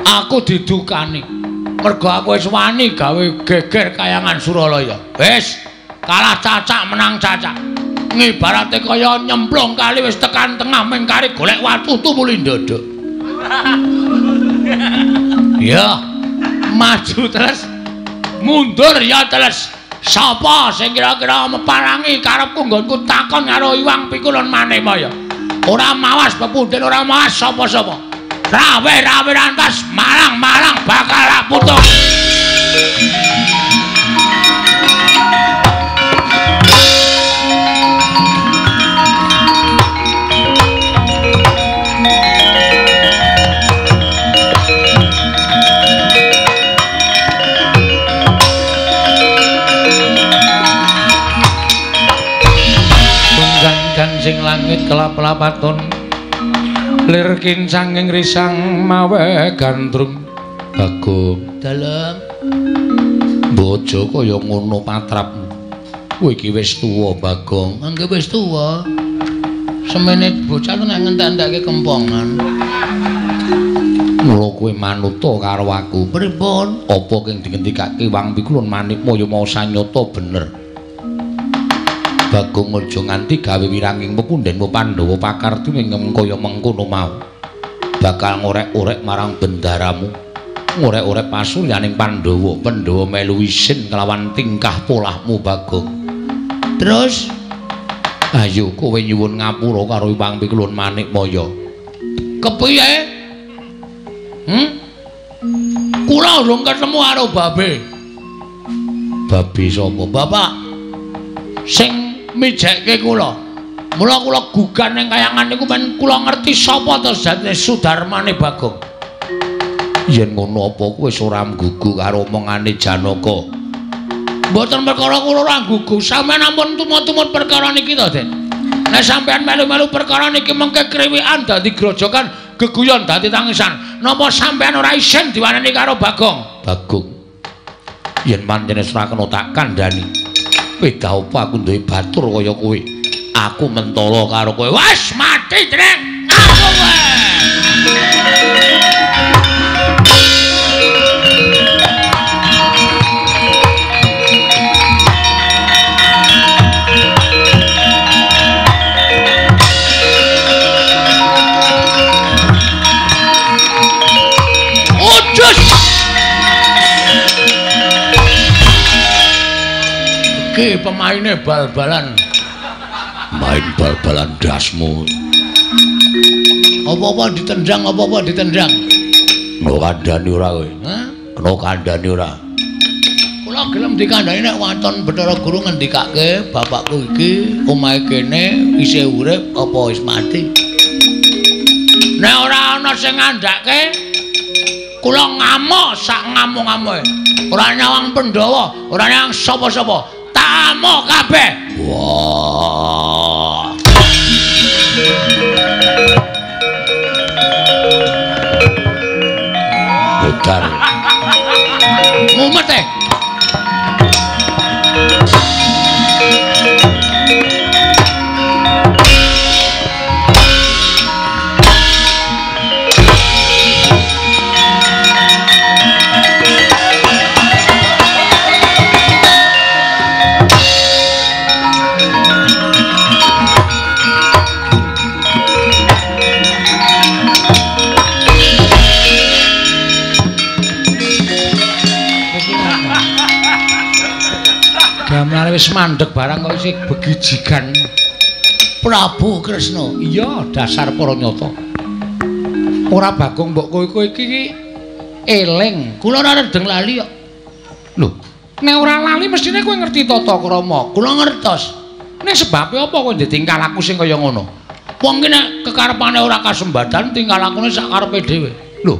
aku didukani. Mergo aku wis wani gawe geger kayangan Suralaya. Wis, kalah cacak menang cacak. Ngibarate kaya nyemplung kali wis tekan tengah ming kari golek watu tumuli ndodok. Ya, maju terus, mundur ya terus. Sapa sing kira-kira meparangi karepku nggonku takon karo Iwang Pikulun Manimaya. Ora mawas pepunden, ora mawas sapa-sapa. Rawe-rawe rantas malang-malang bakal putung. Tunggang gancing langit kelap-lapaton lir kincanging risang mawe gandrung. Bagong dalem bojo kaya ngono patrapmu. Kowe iki wis tuwa Bagong. Angge wis tuwa. Semene bocah nek ngentek-entekke kempongan. Mula kowe manuta karo aku. Pripun? Apa kang dingendikake Wang Pikulun Manikmaya mau sanyata bener. Bagong aja nganti gawe wiranging pepundhenmu Pandhawa pakarti ing kaya mengkono mau. Bakal ngorek-orek marang bendaramu. Ngorek-orek pasuryaning Pandhawa. Pandhawa melu isin kelawan tingkah polahmu Bagong. Terus ayo kowe nyuwun ngapura karo Hyang Pikulun Manikmaya. Kepiye? Kula urung ketemu karo babe. Babe sapa? Bapak sing mijekke kula. Mula kula gugan ning kayangan niku men kula ngerti sapa to sejatine Sudarmane Bagong. Yen ngono apa kowe wis ora nggugu karo omongane Janaka? Mboten perkara kula ora nggugu, sampeyan ampun tumut-tumut perkara niki to, Den. Nek sampeyan melu-melu perkara niki mengke kriwikan dadi grojokan, geguyon dadi tangisan. Napa sampeyan ora isin diwaneni karo Bagong? Bagong. Yen pancen wis ora kena tak kandhani. Beda apa aku duwe batur kaya kowe. Aku mentolo karo kowe. Wes mati, Dreng. Aku kowe. Iki pemaine bal-balan. Main bal-balan dasmu. Apa-apa ditendang, apa-apa ditendang. Kena kandhani ora kowe? Hah? Kena kandhani ora? Kula gelem dikandhani nek waton Bathara Guru ngendikake bapakku iki omahe kene isih urip apa wis mati. Nek ora ana sing ngandhake kula ngamuk sak ngamuk-ngamuke. Ora nyawang Pandhawa, ora nyawang sapa-sapa. Tak amuk kabeh. Wah. Modar. Mumet e. Gamelane wis mandeg barang kok isih begijigan. Prabu Kresna. Iya, dasar para nyata. Ora Bagong mbok kowe kowe iki eling. Kula ora redeng lali kok. Lho, nek ora lali mestine kowe ngerti tata krama. Kula ngertos. Nek sebabe apa kowe ditingkah laku sing kaya ngono? Wong ki nek kekarepane ora kasembadan tingkah lakune sak karepe dhewe. Lho,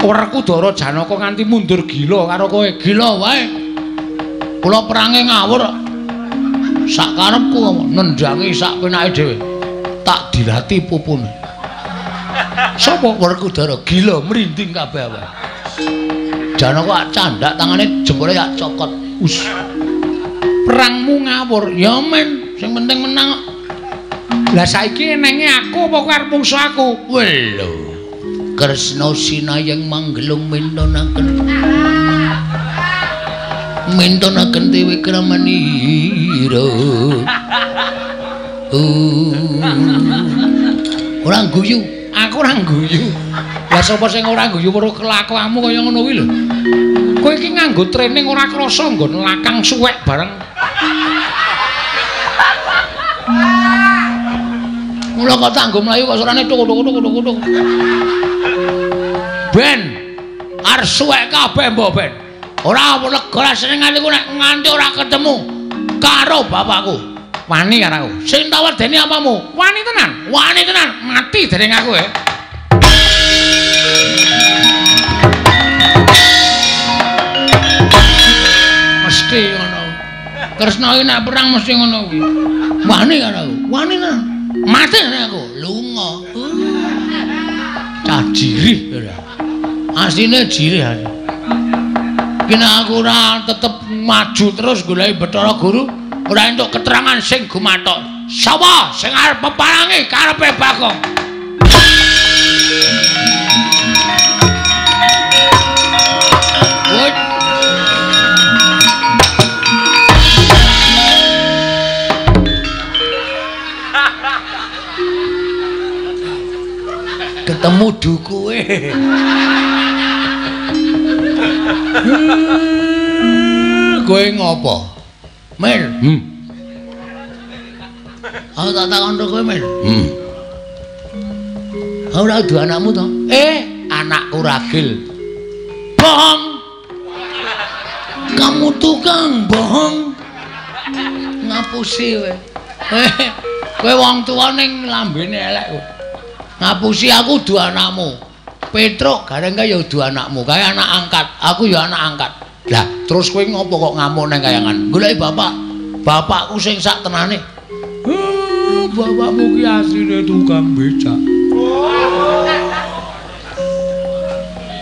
Werkudara Janaka nganti mundur gila karo kowe. Gila wae. Kula perange ngawur. Sak karepku nendangi sak penake dhewe. Tak dilati pupune. Sapa Werkudara gila mrinding kabeh awake. Janaka candak tangane jempole tak cokot. Us. Perangmu ngawur. Ya men, sing penting menang. Lah saiki enenge aku apa kowe arep mungsuh aku? Lho. Kresna sinayeng manggelung mintonaken. Mintonaken dewi kramanira. Ora guyu, aku ora guyu. Lah sapa sing ora guyu weruh kelakuanmu kaya ngono kuwi lho. Kowe iki nganggo training ora krasa nggon lakang suwek bareng. Mula kok tak nggo mlayu kok suarane tuk tuk tuk tuk tuk. Ben arep suwek kabeh mbok ben. Ora lega rasane nganti nek nganti ora ketemu karo bapakku. Wani karo aku. Sing tak wedeni apamu? Wani tenan. Wani tenan. Mati dereng aku ya. Mesti ngono. Kresna iki nek perang mesti ngono kuwi. Wani karo aku. Wani tenan. Mati dereng aku. Lunga. Cah jirih ora. Asline jirih aku. Kena aku ora tetep maju terus goleki Bathara Guru, ora entuk keterangan sing gumathok. Sapa sing arep peparangi karepe Bagong? Ketemu dukuwe. Kowe ngopo? Mel. Aku tak takon kowe, Mel. Ora kudu anakmu to? Anakku ragil. Bohong. Kamu tukang bohong. Ngapusi kowe. Kowe wong tuwa ning lambene elek kowe. Ngapusi aku kudu anakmu. Petruk gareng kae ya kudu anakmu, kae anak angkat, aku ya anak angkat. Lah, terus kowe ngopo kok ngamuk nang kayangan? Goleki bapak. Bapakku sing sak tenane. Bapakmu ki asline tukang becak.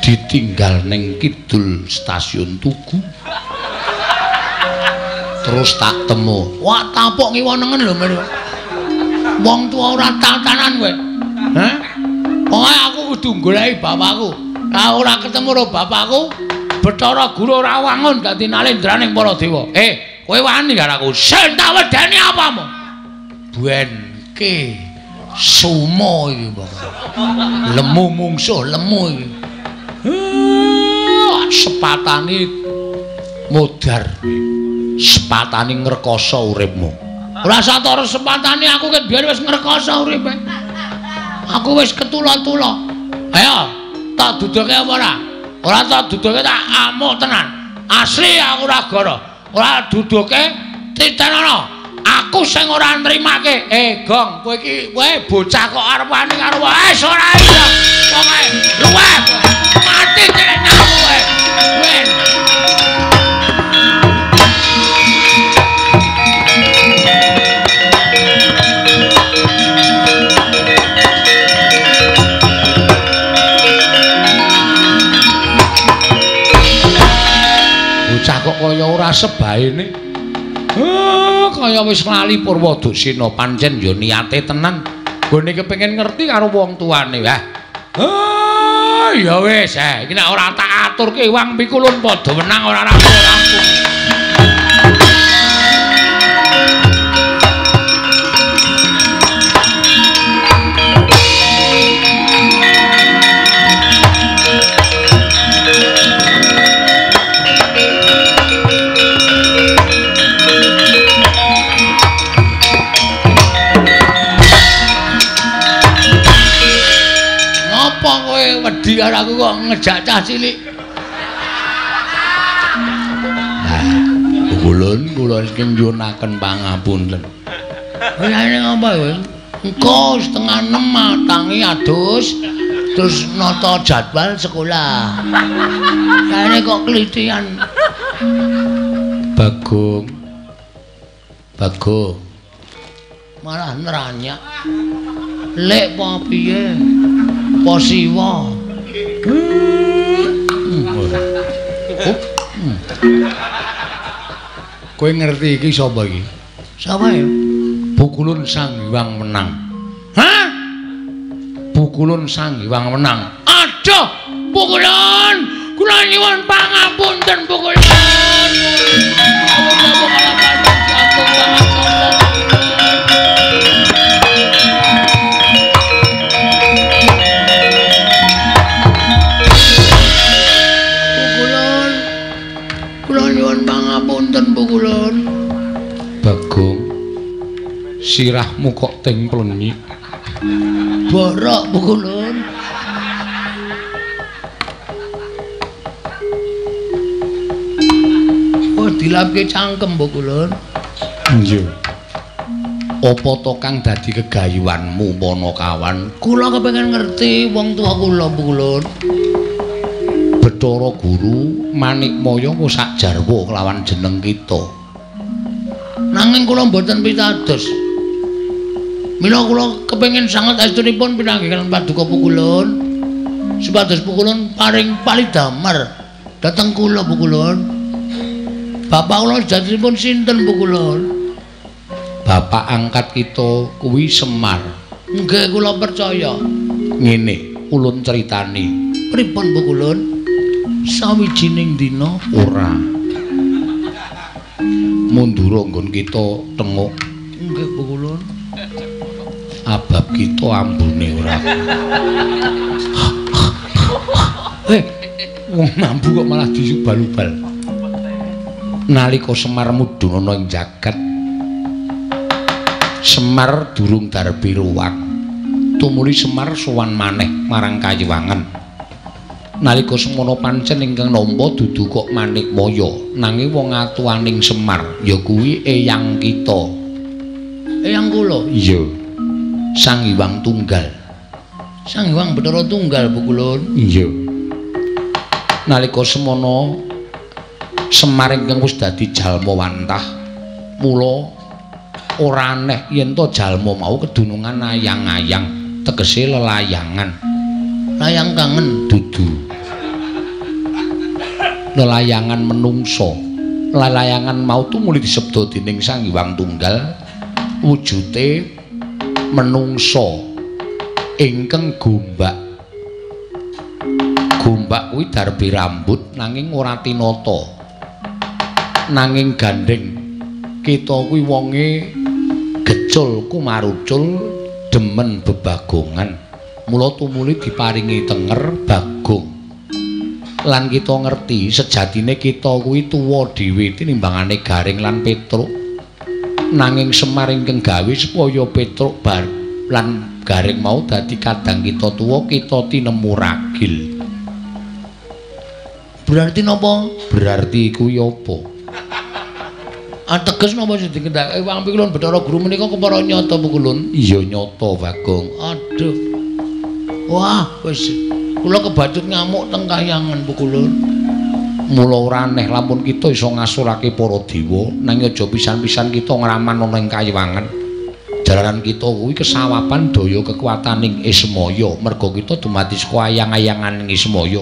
Ditinggal ning kidul stasiun Tugu. Terus tak temu. Wah, tapuk ngiwa nengen lho, Mir. Wong tuwa ora tatanan kowe. Hah? Pokoke aku kudu goleki bapakku. Lah ora ketemu karo bapakku, Bathara Guru ora wangun dadi nalendraning para dewa. Kowe wani karo aku. Sing tak wedeni apamu? Benke sumo iki pokoke. Lemu mungsuh lemu iki. Sepatane modar. Sepatani ngrekoso uripmu. Ora satara sepatani aku ket biyen wis ngrekoso uripe. Aku wis ketula-tula. Ayo, tak duduke apa ora? Ora tak duduke tak amuk tenan. Asli aku ora gara. Ora duduke titenono. Aku sing ora nrimake. Gong, kowe iki kowe bocah kok arep wani karo wis ora iya. Pokoke luweh. Mati cilik nang kowe. Wen. Bocah kok kaya ora sebaene. Kaya wis lali Purwadusena pancen ya niate tenan. Gone kepengin ngerti karo wong tuane. Wah. Ya wis, iki nek ora tak aturke wang pikulun padha menang ora rampung-rampung. Wedi karo aku kok ngejak cah cilik. Kulun kula saking nyuwunaken pangapunten. Lha ngapa kowe? Engko 5:30 tangi adus terus nata jadwal sekolah. Kene kok klitian. Bagong. Bagong. Malah neranyak. Lek apa piye? Apa siwa? Kowe ngerti iki sapa iki? Sapa ya? Pukulun Sang Hyang Wenang. Hah? Pukulun Sang Hyang Wenang. Aduh, Pukulun, kula nyuwun pangapunten Pukulun. Pukulun, kula nyuwun pangapunten Pukulun. Bagong, sirahmu kok teng plenyik. Borok Pukulun. Oh, dilapke cangkem Pukulun. Iya. Apa to kang dadi kegayuanmu Panakawan? Kula kepengin ngerti wong tuwa kula Pukulun. Bathara Guru Manikmaya ku sak jarwa kelawan jeneng kita. Nanging kula mboten pitados. Mila kula kepengin sanget estunipun pinanggihaken paduka Pukulun. Supados Pukulun paring palidamar dhateng kula Pukulun. Bapak kula sejatosipun sinten Pukulun? Bapak angkat kita kuwi Semar. Nggih kula percaya. Ngene, ulun critani. Pripun Pukulun? Sawijining dina ora. Mundura nggon kita tenguk. Nggih Pukulun. Abab kita ambune ora. Wong mambu kok malah disubal-ubal. Nalika Semar mudhun ana ing jagat, Semar durung darbi ruwak. Tumuli Semar sowan maneh marang Kayiwangan. Nalika semono pancen ingkang nampa dudu kok Manikmaya, nanging wong atuwaning Semar ya kuwi eyang kita. Eyang kula? Iya. Sang Hyang Tunggal. Sang Hyang Bathara Tunggal Pukulun. Iya. Nalika semono Semar ingkang wis dadi jalma wantah, mula ora aneh yen to jalma mau kedunungan ayang-ayang, tegese lelayangan. Layang kangen dudu. Lelayangan menungso. Lelayangan mau tumuli disebda dening Sang Hyang Tunggal wujute menungso ingkang gombak. Gombak kuwi darbi rambut nanging ora tinata. Nanging gandeng kita kuwi wonge gecul kumarucul demen bebagongan. Mula tumuli diparingi tenger Bagong. Lan kita ngerti sejatine kita kuwi tuwa dhewe tinimbangane Gareng lan Petruk. Nanging Semar ingkang gawe supaya Petruk bar lan Gareng mau dadi kadang kita tuwa, kita tinemu ragil. Berarti napa? Berarti kuwi apa? Ateges napa sing dikendhake Wang Pikulun Bathara Guru menika kepara nyata Pukulun? Iya nyata, Bagong. Aduh. Wah, wis kula kebacut ngamuk teng kahyangan Pukulun. Mula ora aneh lamun kita iso ngasurake para dewa, nanging aja pisan-pisan kita ngraman ana ing kayiwangan. Jalaran kita kuwi kesawapan daya kekuataning Ismaya, merga kita dumadi saka ayang-ayanganing Ismaya.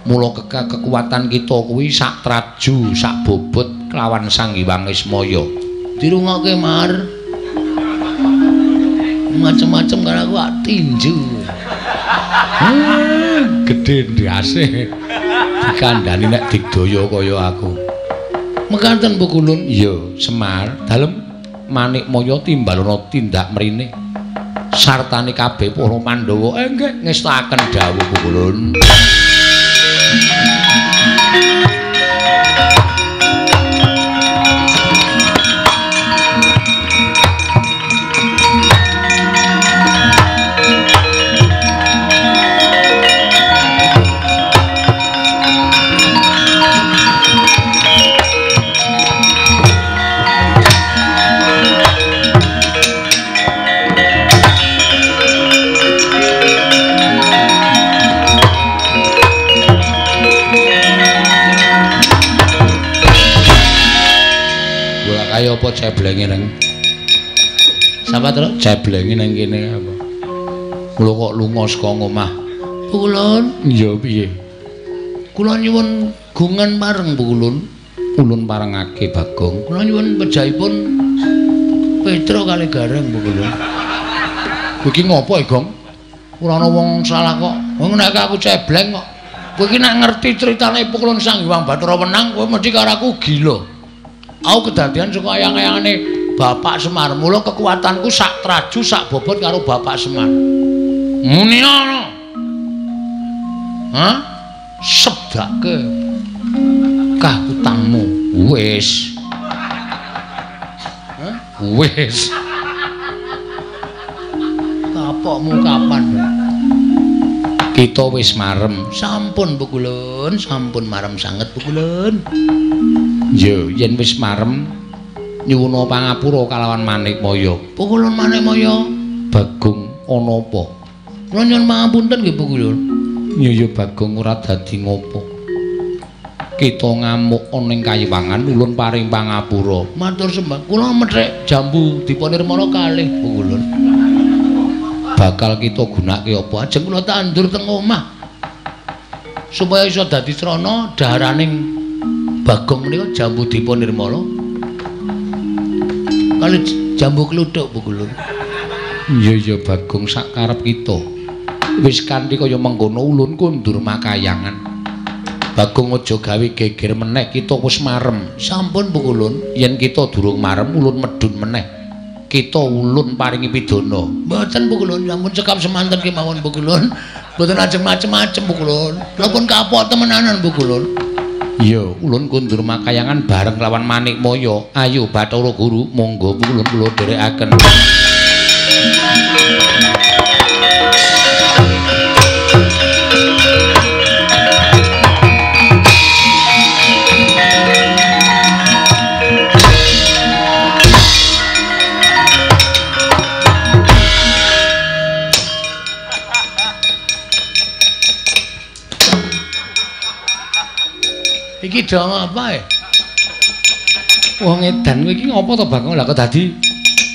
Mula kekuatan kita kuwi sak traju, sak bobot kelawan Sang Hyang Ismaya. Dirungokke Mar. Macem-macem karo aku ak tinju. Gedhe ndase. Dikandhani nek digdaya kaya aku. Mekaten Pukulun? Iya, Semar. Dalem Manikmaya timbalana tindak mrene. Sartane kabeh para Pandhawa. Nggih, ngestakaken dawuh Pukulun. Apa ceblenge nang sapa to ceblenge nang kene apa kula kok lunga saka omah Pukulun? Iya piye kula nyuwun gungan pareng Pukulun. Ulun parengake Bagong. Kula nyuwun pejahipun Petruk kali Gareng Pukulun. Kowe iki ngopo e Gong? Ora ana wong salah kok. Wong nek aku cebleng kok. Kowe iki nek ngerti critane Pukulun Sang Hyang Bathara Wenang kowe mesti karo aku gila. Aku kedadian saka ayang-ayangane Bapak Semar. Mula kekuatanku sak traju sak bobot karo Bapak Semar. Muni ana. Hah? Sebdake. Kah utangmu. Wis. Hah? Wis. Kapokmu kapan? Kita wis marem. Sampun Pukulun, sampun marem sanget Pukulun. Ya, yen wis marem nyuwuna pangapura kalawan Manikmaya. Pukulun Manikmaya, Bagong ana apa? Kula nyuwun pangapunten nggih Pukulun. Ya ya Bagong ora dadi ngopo. Kita ngamuk ana ing kayiwangan ulun paring pangapura. Matur sembah. Kula methik jambu Dipanirmala kalih Pukulun. Bakal kita gunake apa? Ajeng kula tandur teng omah. Supaya iso dadi srana daharaning Bagong menika jambu Dipanirmala. Kali jambu kluthuk Pukulun. Iya ya Bagong sak karep kita. Wis kanthi kaya mengkono ulun kundur makayangan. Bagong aja gawe geger meneh, kita wis marem. Sampun Pukulun. Yen kita durung marem ulun medhun meneh. Kita ulun paringi pidana. Mboten Pukulun, sampun cekap semanten kemawon Pukulun. Mboten ajeng macem-macem Pukulun. Kula pun kapok temenanan Pukulun. Iya, ulun kundur makayangan bareng lawan Manikmaya. Ayo Bathara Guru, monggo Pukulun kula dherekaken. Iki dong apa ya? Wong edan kowe iki ngopo to Bagong? Lah kok dadi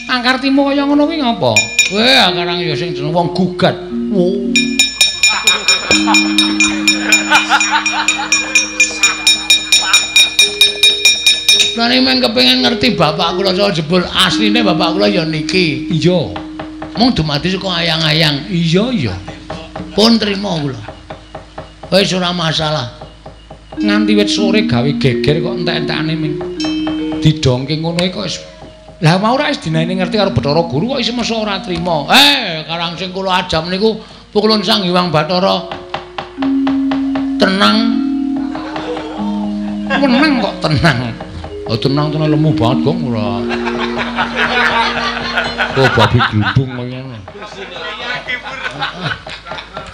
angkartimu kaya ngono kuwi ngopo? Weh, karang ya sing jeneng wong gugat. Oh. Lah nek meng kepengin ngerti bapak kula soal jebul asline bapak kula ya niki. Iya. Mung dumadi saka ayang-ayang. Iya iya. Pun trima kula. Wis ora masalah. Nganti wit sore gawe geger kok entek-entekane ming didongke ngono iki kok wis. Lah mau ora wis dinaine ngerti karo Bathara Guru kok isih mesa ora trima. Karang sing kula ajam niku Pukulun Sang Hyang Bathara tenang Meneng kok tenang. Oh tenang tenang lemu banget gong ora. Oh babi glundung ngono.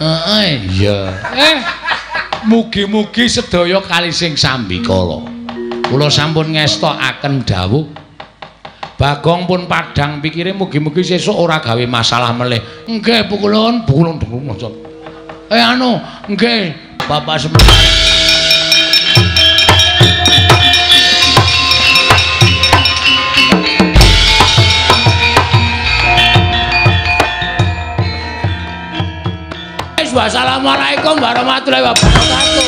Heeh iya. Mugi-mugi sedaya kali sing sambikala. Kula sampun ngestokaken dawuh. Bagong pun padhang pikire mugi-mugi sesuk ora gawe masalah melih. Nggih pukulun, pukulun pukulun. Anu, nggih Bapak Semar. Wassalamualaikum warahmatullahi wabarakatuh.